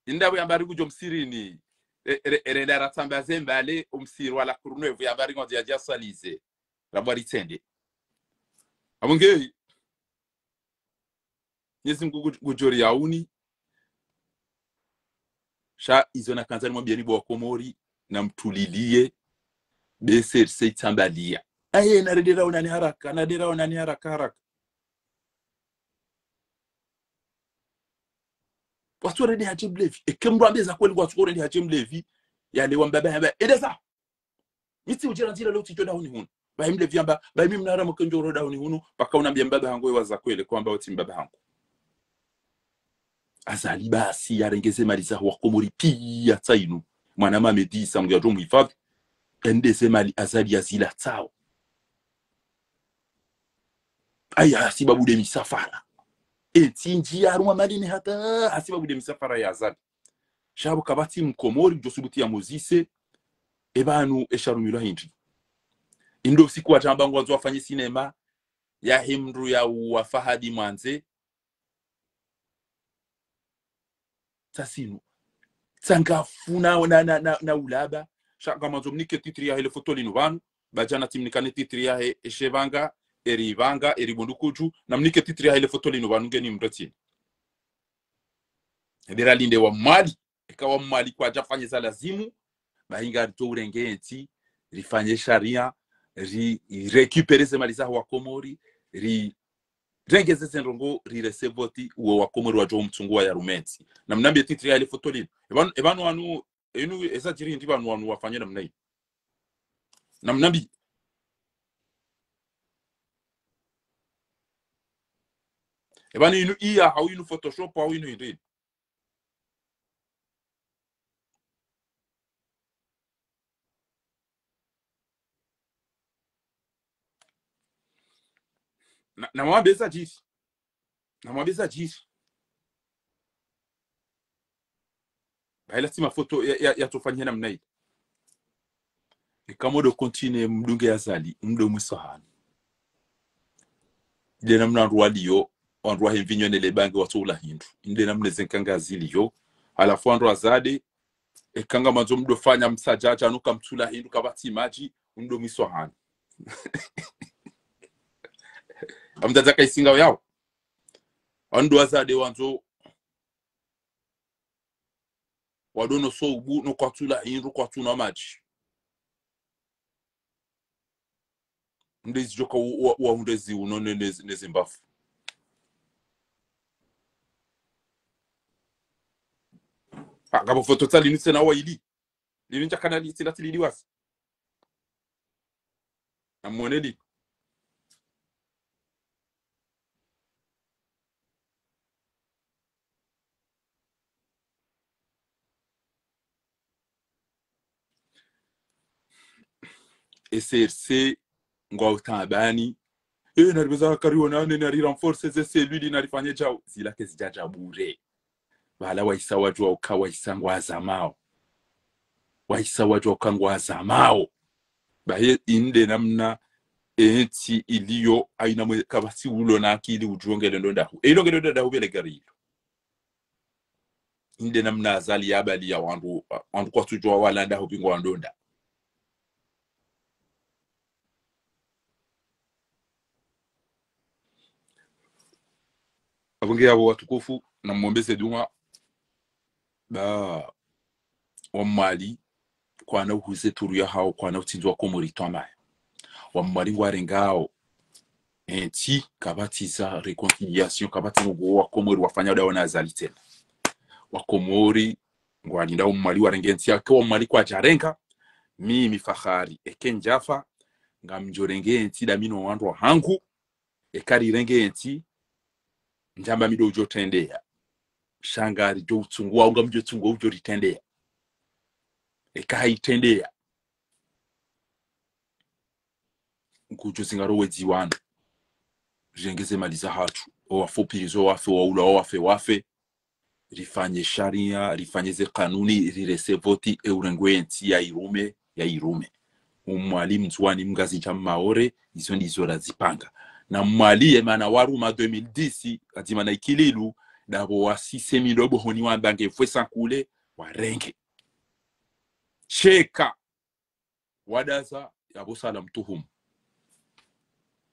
inda bu yamba ri kudjo msirini. E, re, re, nda ratsamba zembe ale, omsiri wa la Courneuve, yamba ri ngondzi yadja swalize. Rabwa ritsende. Apvo nge, Mwenyezi Mungu ngu-, ngudjo riyauni. Sha izo nakandza nimwambiyeni bo wa Komori, namtuliliye, be S R C itsambaliya. Aye, narende raonani haraka, narende raonani haraka, haraka. Watsu rende hadje mlevi. Eke mndru ambe za kweli watsu rende hadje mlevi. Yale wa mbaba yamba, endesa. Mi tsi udjira ndzira leo tsidjo dahoni hunu. Bahi mlevi yamba, bahi mi mnara mke ndjo ro dahoni hunu, paka unambiya mbaba hangu ewa za kweli, kwamba otsi mbaba hangu. Azali basi, yarengeze mali za wa Komori piya tsa inu. Mwana Mamedi Isa Mungu yadjo muhifadhi. Ende ze mali Azali yazila tsao. Aya, hasibabu de misafara. Entsi ndji yarumwa mali ne hata, hasibabu de misafara ya Azali. Sha bo kapvatsi Mkomori, djo subuti yamuzise, e pvanu e sharumilwa hindri. Indo usiku watsamba ngwandzo wafanye sinema, yahe mndru ya uwa Fahadi Mwandze. Tsa sinu. Tsangafu na, na, na, na, na ulaba. Sha ngamandzo mnike titri yahe le foto linu pvanu. Ba djana tsimnikane titri yahe, eshe pvanga, eri pvanga, eri bundukudju. Namnike titri yahe le foto linu pvanu ngeni mndru tsini. Ebe ralinde wa Mwali. Eka wa Mwali kwadja fanye za lazimu, bahi ngaritso urenge entsi, rifanye sharia, ri, ri récupérer ze mali za wa Komori, ri, rengeze ze ndrongo, ri laisser voti, uwo wa Komori wadjo mtsungu wa yarume entsi. Namnambiye titri yahe le foto linu. E pvanu, e pvanu wanu, inu eza djiri ndi pvanu wanu wafanye namna yi. Namnambiye. E pvanu inu I A, hau inu Photoshop, hau inu hindri. Na, namwambe eza djiri. Namwambe eza djiri. Bahi la tsi mafoto ya, ya, yatsofanya namna yi. Eka mdo continuer mdunge Azali, mdo mwiso hanu. Inde namna wandru waliyo, wandru wahe mvinyo ne le bange watsoula hindru. Inde namna ze nkanga ziliyo. Halafu wandru wazade, eka ngamandzo mdo fanya msadjadja, nuka mtsoula hindru, kapvatsi madji, mdo mwiso hanu. Amdadza ka isinga yao. Wandru wazade wandzo wadono so ubu, no kwatsoula hindru, kwatsunwa madji. Ndezi djoka wa, wa, wa undezi uno ne, ne, ne zimbafu. Ah, ngapvo foto tsa linu tsena wa ili. Linu ndja kana li, tsila tsili liwasi. Namwone li. E C R C ngwao taabani. Eh, naripveza kariwona, ne nari renforcer ze cellules, narifanye djau. Zila kazidjadja bure. Pvala wahisa wadjuwa uka wahisa ngwazamao. Wahisa wadjuwa uka ngwazamao. Bahi inde namna entsi iliyo, haina mwe kapvatsi ulo na akili udjuwa ngelo ndo ndahu. E ilo ngelo ndo ndahu pvele gari ilo. Inde namna Azali yabaliya wandru, wandru kwatsudjuwa wala ndahu pvingwa wandonda. Apvo nge yapvo watukufu, namuombeze dua. Ba wa Mwali, kwana uhuze turu yahao, kwana utsindzi wa Komori twamaya. Wa Mwali ngwarengao entsi, kapvatsi za réconciliation, kapvatsi ngo wa Komori wafanya udawa na Azali tsena. Wa Komori ngwalindao Mwali warenge entsi, eka wa Mwali kwadjarenga, mimi Fahari, eka ndjafa, ngamdjorenge entsi dami no wandru wahangu, eka rirenge entsi, ndjamba mi ndo udjo trendeya. Sha ngaridjo utsunguwa, ngamdjo utsunguwa udjo ritrendea. Eka hayitrendeya, ngudjo zingaro wedzi wanu. Rirenge ze mali zahatru. Owafu pvirizo wafe, owaula wafe, wafe. Rifanye sharia, rifanye ze kanuni, rirese voti, e urengwe entsi ya irume, ya irume. Umwali, Mndzuwani, Mngazidja, Mmaore, izo ndizo razipanga. Na Mwali ye mana waruma deux mille dix, kadzima na Ikililu, dapvo wasise milobo honi wambange fwe sankule, warenge. Sheka wadaza, yapvo salam tuhum.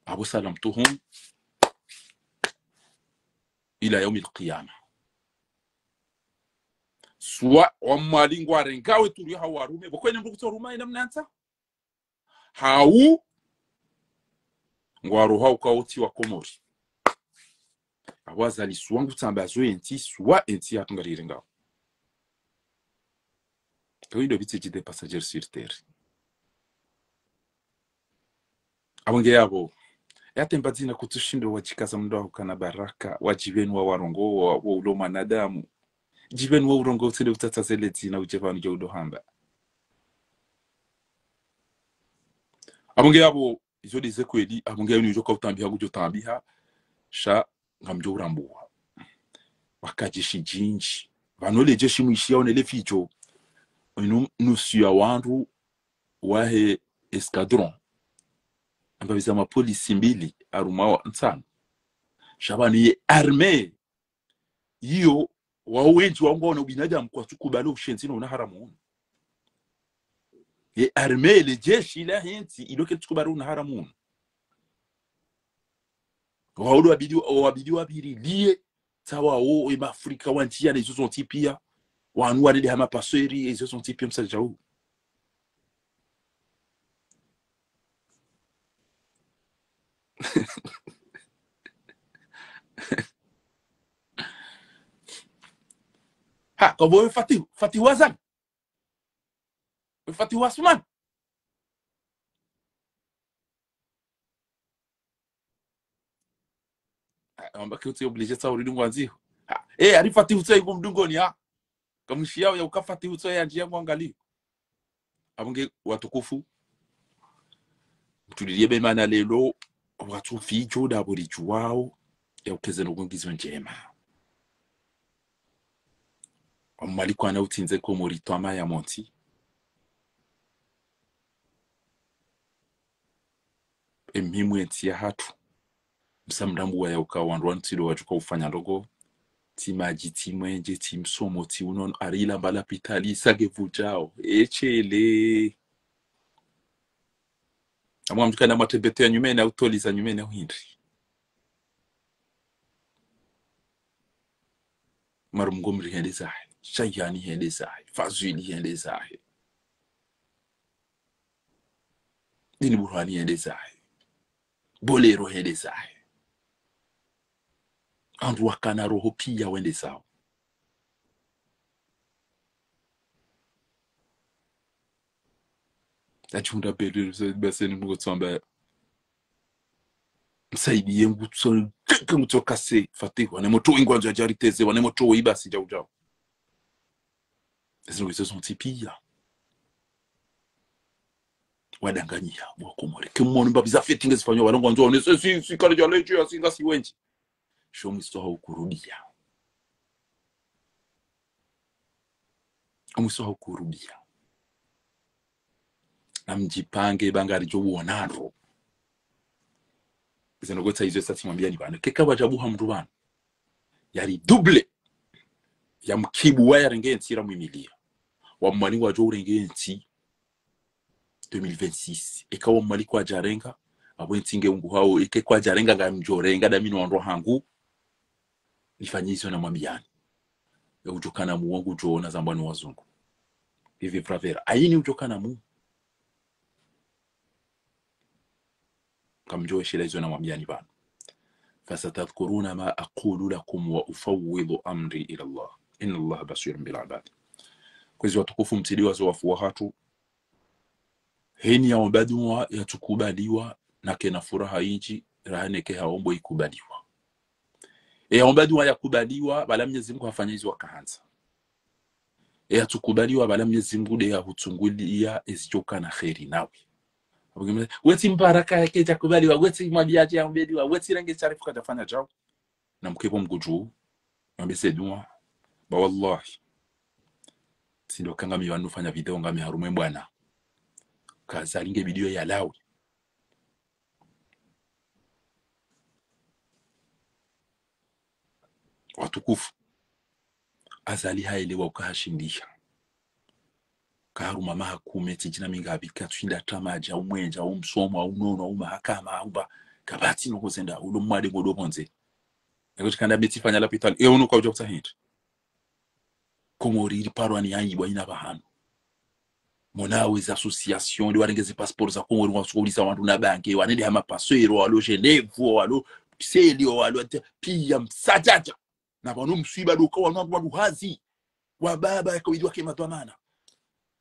Yapvo salam tuhum. Ila yaumil qiyama. Swa wa Mwali ngwarengawo e turu yahao warume, pvoko ene mndru kutsoruma ina mnantsa. Hau ngwaroha uka otsi wa Komori. Apvo Azali swa ngutsamba zo entsi, swa entsi yahatru ngarirengawo. Kawindo pvitse djite passagers sur terre. Apvo nge yapvo. Yatsemba dzina kutsushindo wadjikaza mndru wahukana baraka, wadjipvenu wa warongowa, wa ulo mwanadamu. Djipvenu wa urongowa utsende utsatsa zele dzina udje pvanu dje udo hamba. Apvo nge yapvo, izo ndize kweli, apvo nge yapvo nidjo ka utambiha, ngudjo tambiha, sha ngamdjo urambuwa. Waka djeshi djindji. Pvanu le djeshi mwishiya one le fidjo. Inu nusu ya wandru wahe escadron. Amba pviza mapolisi mbili, harumwa wa ntsanu. Sha pvanu ye armée iyo, wao wendji wao ngwaona ubinadamu kwatsukubali ushenzi no unaharamu unu. Ye armée, le djeshi lahe ntsi, ilo kalitsukubali unaharamu unu. Wao ndo wabidi, wabidi wapvirilie, tsawa wo, e Maafrika wandzia na izo zontsi pia. Wanu wanende hama pasweri, izo zontsi pia msadjau. Ha, kwa bo Fatihu, Fatihu Azali. Fatihu Asumani. Ah, amba ke utsi obligé tsa uridi ngwandziho. Ah, eh, ari Fatihu utsi iku mdungoni, ah. Kamushiyao ya uka Fatihu utsi ya ndjia ngwangali. Apvo nge watukufu. Mtuliliye be mana lelo, watsu fidjo dapvo ridjuwao, ya ukeze no kungizo ndjema. Wa Mwali kwana utsindze Komori twamaya montsi. E muhimu entsi yahatru. Msa mrambuwa ya uka wandru wanu tsi ndo wadjuka ufanya ndrongo. Tsi madji, tsi mwenje, tsi msomo, tsi unono. Ari ilamba lapitali, isa nge vudjao. Eshele. Amwa mdjukana mwatrembeto ya nyumeni, utoliza nyumeni, uhindri. Marhum Ngomri hende zahe, Shayani hende zahe, Fazwili hende zahe. Dini Burhani hende zahe. Bolero hende zahe. Wandru wakana roho pia wende zao. Atsi hundra pveli, baseni mngu tsamba. Msaidie ngutso, keke ngutso kase, Fatihu, wane moto wengi wadja djariteze, wane moto wei basi djau djau. Ezi ndrongo izo zontsi piya. Wadanganyiha, wakomori. Ke mwono mbapvi za feti nge zifanywa, walongo wandzo, wane se si, si kale dja ledje, ya si ngasi wendji. Sho mwiso hau kurudiya. Omwiso hau kurudiya. Namdjipange, banga ridjo wonana. Izo ndrongo tsa izo esa tsimwambiyani pvanu. Keka wadjabuha mndru pvanu. Yari double. Ya mkibu wa yarenge ntsi ra mwimiliya. Wa Mwali ngwadjo urenge ntsi deux mille vingt-six. Eka wa Mwali kwadjarenga, apvo ntsi nge ungu hao, eke kwadjarenga ngamdjorenga, dami no wandru hangu, nifanye izo namwambiyani. E udjo kana mu wangu djo ona zambwa no wazungu. Vive Fravera. Ayini udjo kana mu. Kamdjo eshela izo namwambiyani pvanu. فستذكرون ما أقول لكم وأفوض أمري إلى الله إن الله بصير بالعباد. Kwezi watukufu mtsidiwaze wafu wahatru. Heni yaomba duwa yatsukubaliwa na kena furaha indji, raha neke haombo ikubaliwa. E yaomba duwa yakubaliwa, pvala Mnyezi Mungu hafanya izo wakahandza. E yatsukubaliwa, pvala Mnyezi Mungu nde yahutsunguliya ezidjo kana kheri nawe. Wetsi mbaraka yake djakubaliwa, wetsi mwambiya dja yaombeliwa, wetsi renge sharifu kadjafanya djau. Namkepvo mgudju, mwambe se duwa, ba wallahi. Tsi ndo ka ngami pvanu nafanya video ngami harumwa e mbwana. Ka Azali nge video yalawe. Watukufu. Azali haelewa uka hashindisha. Ka harumwa maha kume, tsi djina mingapvi, katsushinda tamadja, umwendja, umsomo, unono, umahakama, umba, kapvatsi ndrongo zenda, ulo mwade ngodo pvondze. Eko tsikanda metsi fanya lapitali, e unu kaudja kutsaha hindri. Komori iri parwa ni aibu ina pvahanu. Mona weze association, nde warenge ze passeport za Komori, ngwatsuko ulisa wandru na bange, wanende hama paswero, walo Genève, walo Seli, walo ate, piya msadjadja. Na pvanu mswiba ndo uka wanu wandru wandru hazi. Wababa yaka widi wake madhwamana.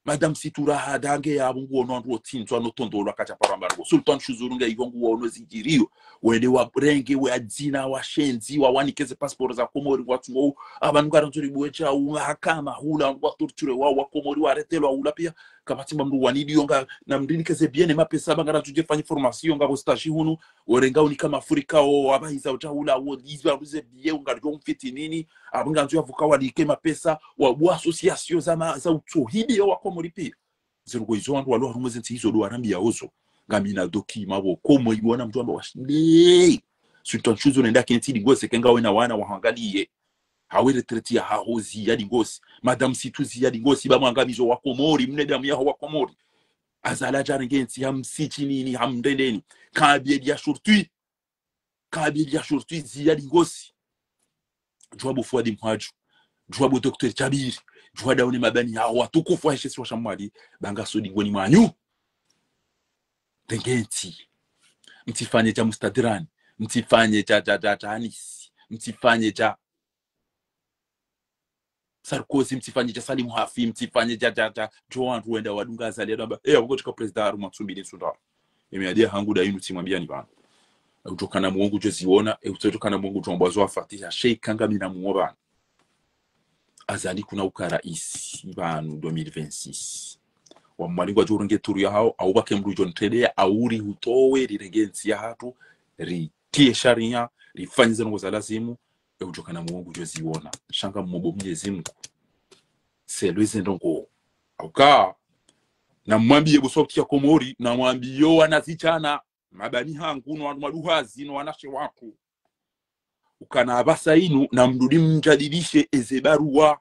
Madame Situ raha dange yapvo nguono wandru wotsindzwa no tondolwa kadja parwa mbarongo. Sultan Shuzuru nge iho nguono zidjiriyo. Wende warenge, wadzina, washenzi, wawanike ze passeport za Komori, ngwatsungo, apvanu ngarandzo ribuwe djau, mahakama, hula, ngwa torture, wa, wa Komori, waretelwa, hula piya, kapvatsi mba mndru wanidiyo nga, namrinike ze biye ne mapesa, ba ngarandzo dje fanye formation, ngapvo stage hunu, worenga unika mafurika, o, apvahiza udja hula, wo, izo, apvo ze biye, ungaridjo mfitinini, apvo ngandzo yapvo ka wanike mapesa, wa, wa association za ma, za utsohidi yo wa Komori piya. Ze ndrongo izo wandru walo harumwa ze ntsi izo ndo warambiya ozo. Ngamina document pvo, Komori wona mndru amba washinde. Sultan Shuzo nenda kentsi lingosi, ke ngawe na wana wahangaliye. Hawe retraite yahaho ziya lingosi. Madame Situ ziya lingosi, ba mwangamizo wa Komori, mne damu yaho wa Komori. Azali adjarenge ntsi hamsitsinini, hamrendeni. Kabili ya shurtwi. Kabili ya shurtwi ziya lingosi. Djuwa bo Fuadi Mhadju. Djuwa bo Docteur Djabiri. Djuwa daone mabani yaho watukufu wahe she isiwa sha Mwali. Ba ngaso dingoni mwanyu. Renge ntsi. Mtsifanye dja Mustadrani. Mtsifanye dja, dja, dja, dja Anisi. Mtsifanye dja Sarkozy, mtsifanye dja Salim Hafi, mtsifanye dja, dja, dja, djo wandru wenda wadunga Azali, yadamba, eh, apvo kotsika président harumwa ntsu mbili ntsu ndraru. Emi adia hangu nda inu tsimwambiyani pvanu. E utsokana mwongo djo ziona, e utsokana mwongo djo mbwazo wa Fatiha, sheikh ngamina mwongo pvanu. Azali kuna uka raisi pvanu deux mille vingt-six. Wa Mwali ngwadjo urenge turu yahawo, au pvwake mndru djo ntredeya, au rihutowe, rirenge ntsi yahatru, ritiye shariya, rifanye ze ndrongo za lazimu, e utsokana mwongo djo ziona. Sha ngamomba Mnyezi Mungu. Selwe ze ndrongo. Auka, namwambiye bo sauti ya Komori, namwambiye wanazidjana, mabani hangu, no wandru maduhazi, no wanashe waku. Ukana apvasa inu, namrudi mdjadidishe eze baruwa.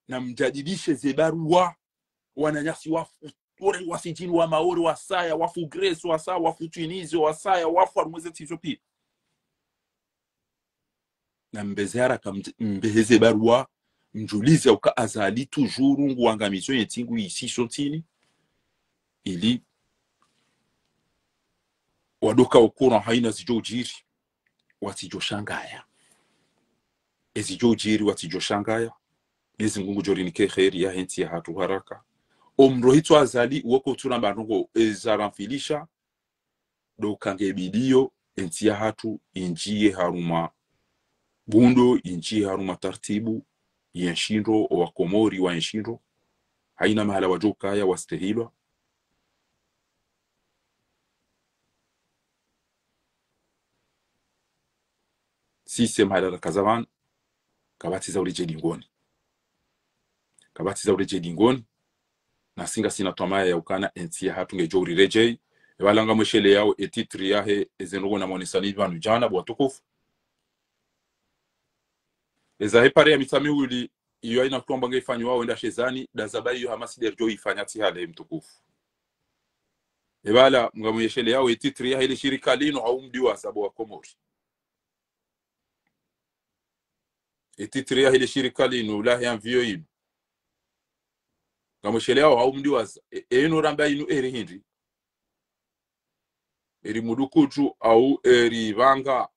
Namdjadidishe ze baruwa. Wananyasi wafu, wore wasidjini wa Maore wasaya, wafu Grèce wasaya, wafu Tunisie wasaya, wafu harumwa ze ntsi zo piya. Nambeze haraka mdj-, mbeheze baruwa, mdjulize uka Azali toujours nguangamizo ye ntsi ngu isiso ntsini. Ili wadoka ukura haina zidjo udjiri, watsidjo shangaya. Ezidjo udjiri watsidjo shangaya. Mnyezi Mungu ngudjo rinike kheri yahe ntsi yahatru haraka. Omndru hitswa Azali, woko utsuna mba ndrongo, eza ramfilisha, ndo uka nge bidiyo entsi yahatru indjiye harumwa bundo, indjiye harumwa tartibu yenshi ndro, owakomori waenshi ndro. Haina mahala wadjo ukaya wastehilwa. Sisi mahala raka zamani, kapvatsi za uredjei dingoni. Kapvatsi za uredjei dingoni. Na si ngasina twamaya ya ukana entsi yahatru ngedjo uriredjei. Epvala ngamwesheleyao e titre yahe eze ndrongoo namonesani pvanu djana, bo watukufu. Eza he pare ya Mitsamihuli, iyo haina kutwamba ngeifanyiwao wenda shezani, nda zaba iyo hama si nde ridjo ifanya tsi hale mtukufu. Epvala ngamwesheleyao e titre yahe le shirika linu hau mdiwaza bo wakomori. E titre yahe le shirika linu lahe anviyo inu. Ngamwesheleyao hau mdiwaza. E, e inu ramba inu eri hindri. Eri mudukutu hau eri pvanga.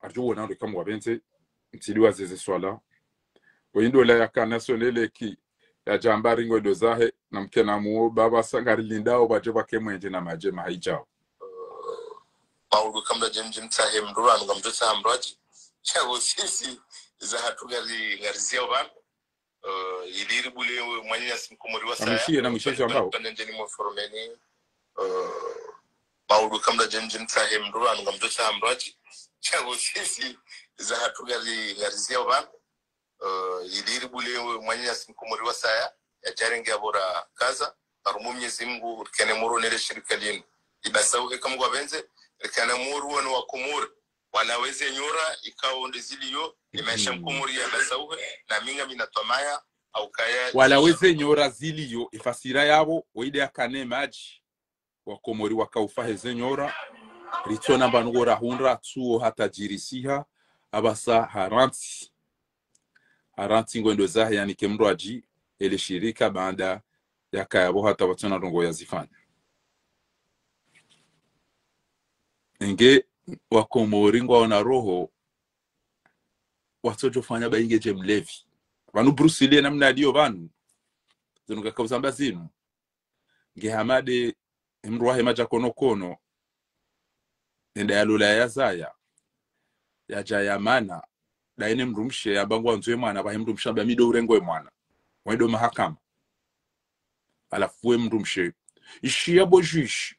Aridjo wona ndo eka mngwapvendze, ntsidiwaze ze swala. Oyi ndo la yakana soneleki, yadjamba ringo ndo zahe, na mkena muo, baba sa ngarilindao, pvadje pvake mwenje na madje mahayidjao. Maudu kamda djemdje mtsahe mndru wanu, ngamdjo tsaha mndru wadji. Sha wo sisi, zahatru ngari, ngariziyao pvanu. Eh, ili ribule mwananyasi mkomori wa saya. Namwishiye, namwishiye zambao. Pvandje ndjeni mwaformeni. Eh, maudu kamda djemdje mtsahe mndru wanu, ngamdjo tsaha mndru wadji. Sha wo sisi, zahatru ngari, ngariziyao pvanu. Eh, ili ribule mwananyasi mkomori wa saya, yadjarenge abora kaza, harumwa Mnyezi Mngu, rikane moro nele shirika linu. Ibasauhe eka mngwapvendze, rikane moro wanu wakomori. Wala weze nyora, ikao nde ziliyo, emaesha mkomori yabasauhe, na mi ngamina twamaya, hau kaya. Wala weze nyora ziliyo, efasira yapvo, woyi nde yakane madji. Wakomori wakaufa heze nyora, ritsona mbanu ngo rahundra tsuo hata djirisiha, apvasa harantsi. Harantsi ngwendo zahe yanike mndru wadji, ele shirika baanda yakaya pvo hata pvatsona ndrongoo yazifanya. Enge wakomori ngwaona roho, watsodjo fanya ba inge dje mlevi. Pvanu Bruce Lee namna aliyo pvanu. Zinu ngakauzamba zinu. Nge hama nde, emndru wahe madja konokono, nenda yalola yazaya, yadja yamana, nda ine mndru mshe, yamba ngwandzo emwana, pvahe mndru mshe, amba mi ndo urengo emwana. Wendo mahakama. Halafu we mndru mshe, ishiya bo juge.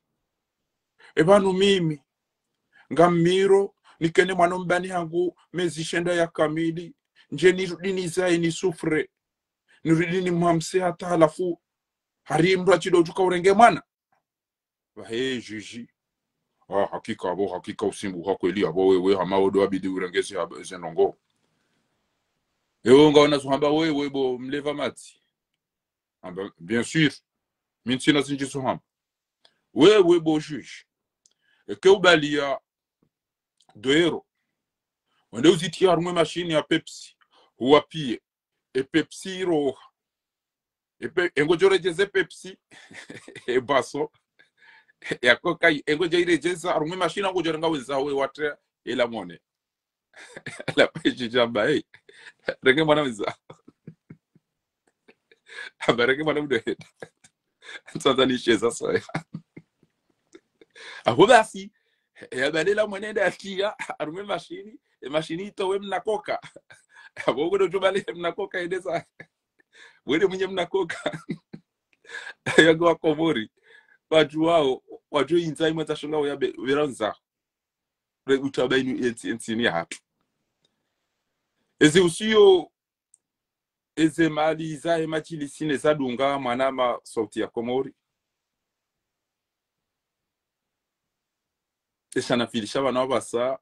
Epvanu mimi, ngamiro, nikene mwana mbani hangu, mezi shenda ya kamili, ndje nirudi nizaye nisufre. Nirudi nimhamse hata halafu, hari mndru wadji ndo udjuka urenge mwana. Pvahe juge. Ah, hakika apvo, hakika usimbuha kweli apvo wewe hama wo ndo wabidi urenge ze hab-, ze ndrongoo. Ewe ngaona zo hamba wewe bo mleva madzi. Amba, bien sûr. Mi ntsina zindji zo hamba. Wewe bo juge. Eke ubaliya deux euros. Wende uzitriye harumwa emashini ya Pepsi. Huwapiye. E Pepsi iroha. E Pe-, engodjo redjeze Pepsi. E boisson. Ya Coca, engodjo iredjeza, harumwa emashini engodjo renga wendza we watre, ela mone. Halafu e juge amba, hey, renge mwana wendza. Amba renge mwana mdo henda. Ntsandza nisheza soya. Apvo basi, yabalela mwana ende yatriya, harumwa emashini, emashini itowe mna Coca. Apvo ngudjo bale mna Coca endeza. Wende mwinyi mna Coca. Yango wakomori. Wadjuwao, wadjo indza imwe tashonga uyabe, wera ndza. Re utaba inu entsi, entsi ini yahatru. Ezi usiyo, eze mali zahe madjilisi ne zadunga mwanama Sauti ya Komori. Esha nafilisha pvanu apvasa,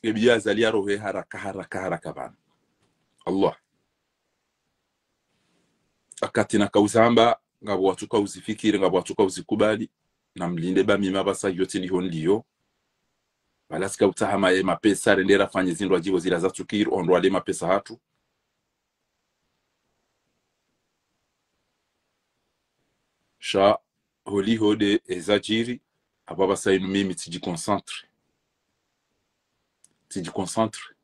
ebiya zali yarohe haraka, haraka, haraka pvanu. Allah. Wakati nakauzamba, ngapvo watsuka uzifikiri, ngapvo watsuka uzikubali, namlinde ba mimi apvasa yontsi ndiho ndiyo. Pvala tsika utsaha maye mapesa, rende rafanye zindru adjibu zila zatsukiri, ondro wale mapesa hatru. Sha, holiho nde ezadjiri, apvasa inu mimi tsidjiconcentre. Tsidjiconcentre.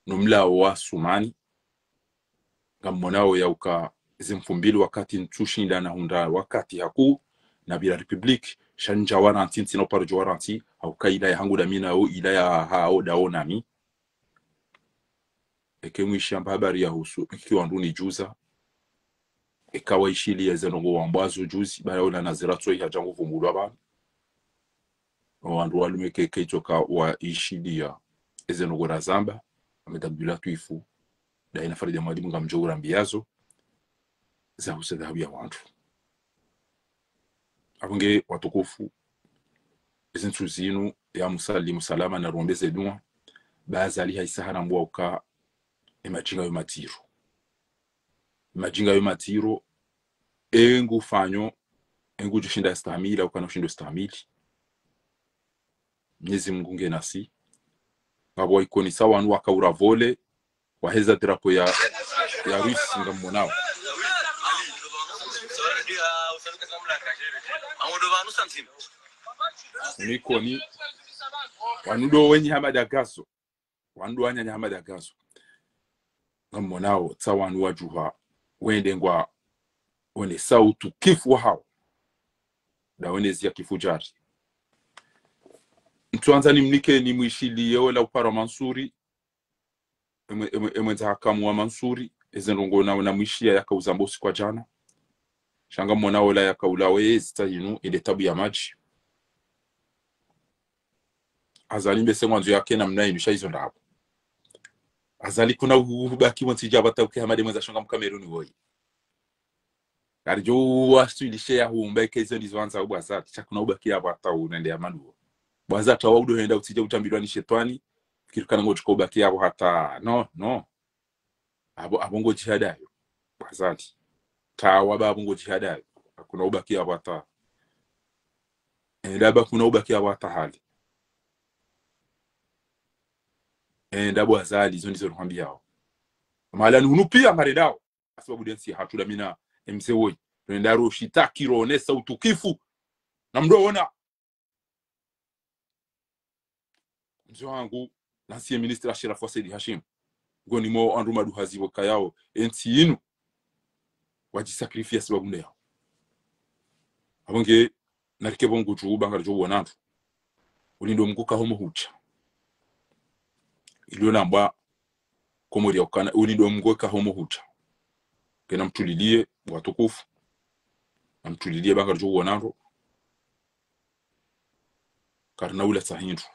No mlawo wa Sumani. Ngammonao yauka Eze mfumbili wakati ntsushinda nahundra wakati hakuu napvira République, sha ndja warantsi, ntsina uparo djo warantsi, hauka ila yahangu ndami nayo, ila yahao ndawo nami. Eka mwishiya amba habari yahusu, eka wandru nidjuza, eka waishiliya eze ndrongoo wambwazo juzi, baya ula nazira tsoyi hadja nguvumbulwa pvanu. Owandru walume keke itsoka waishiliya eze ndrongoo razamba, Ahmed Abdullah Twifu, ndaye na Farida Mwalimu ngamdjo urambiyazo, zahusu dhahabu ya wandru. Apvo nge watukufu, ezi ntsu zinu ya musalimu salama na rombeze dua, ba Azali haisa harambwa uka emadjinga yo matsiro. Emadjinga yo matsiro, engufanyo, engudjoshinda stahamili, ukana ushindo stahamili. Mwenyezi Mungu nge nasi. Ngapvo waikonisa wanu wakaura vole, waheza drapeau ya, ya Russie ngammonao. Nikoni, wanu ndo wenyi hama dagazo. Wanu ndo wanyanya hama dagazo. Ngammonao, tsa wanu wadjuha, wende ngwa, wene sautu kifu wahao. Nda wene ziya kifu djari. Ntsuandza nimnike nimwishiliye ola upara Mansuri, emwe, emwe, emwendza hakamu wa Mansuri, eze ndrongoo na, namwishiya yakauzamba usiku wa djana. Sha ngammonao ola yakaula weye zita yinu, ile tabu ya madji. Azali mbese ngwandzo yake namna yinu, sha izo ndrabo. Azali kuna ubaki wontsi dja pvata uke hama de mwendza shonga Mkameruni woyi. Karidjo waswilishe ya humba ike izo ndizo andza ubwa Azali, sha kuna ubaki ya pvata unende ya manuo. Bwa Azali tawa udo henda utsidja utambilwa ni shetwani, fikiri kana ngodjo ubaki ya pvo hata, no, no. Apvo, apvo ngodjihadayo. Bwa Azali. Tawa ba apvo ngodjihadayo. Hakuna ubaki ya pvata. Enda ba kuna ubaki ya pvata hali. Enda bwa Azali, izo ndizo nihwambiyao. Mahala ni hunu piya ngarendao. Hasibabu de ntsi hatru ndami na emze woyi. Renda roshitaki ronesa utukifu. Na mdo ona. Mze wangu, l'ancien ministre Achirafoua Said Hachim. Ngoni mo wandru maduhazi wokayao entsi yinu. Wadjisacrifier hasibabu ndeyao. Apvo nge, narike pvo ngudjo uba ngaridjo uona ndru. Ulindo Mngu kahomo hudja. Ilio nambwa Komori ya ukana, ulindo Mngu kahomo hudja. Kena mtuliliye, watukufu. Na mtuliliye ba ngaridjo uona ndru. Karina ula tsa hindru.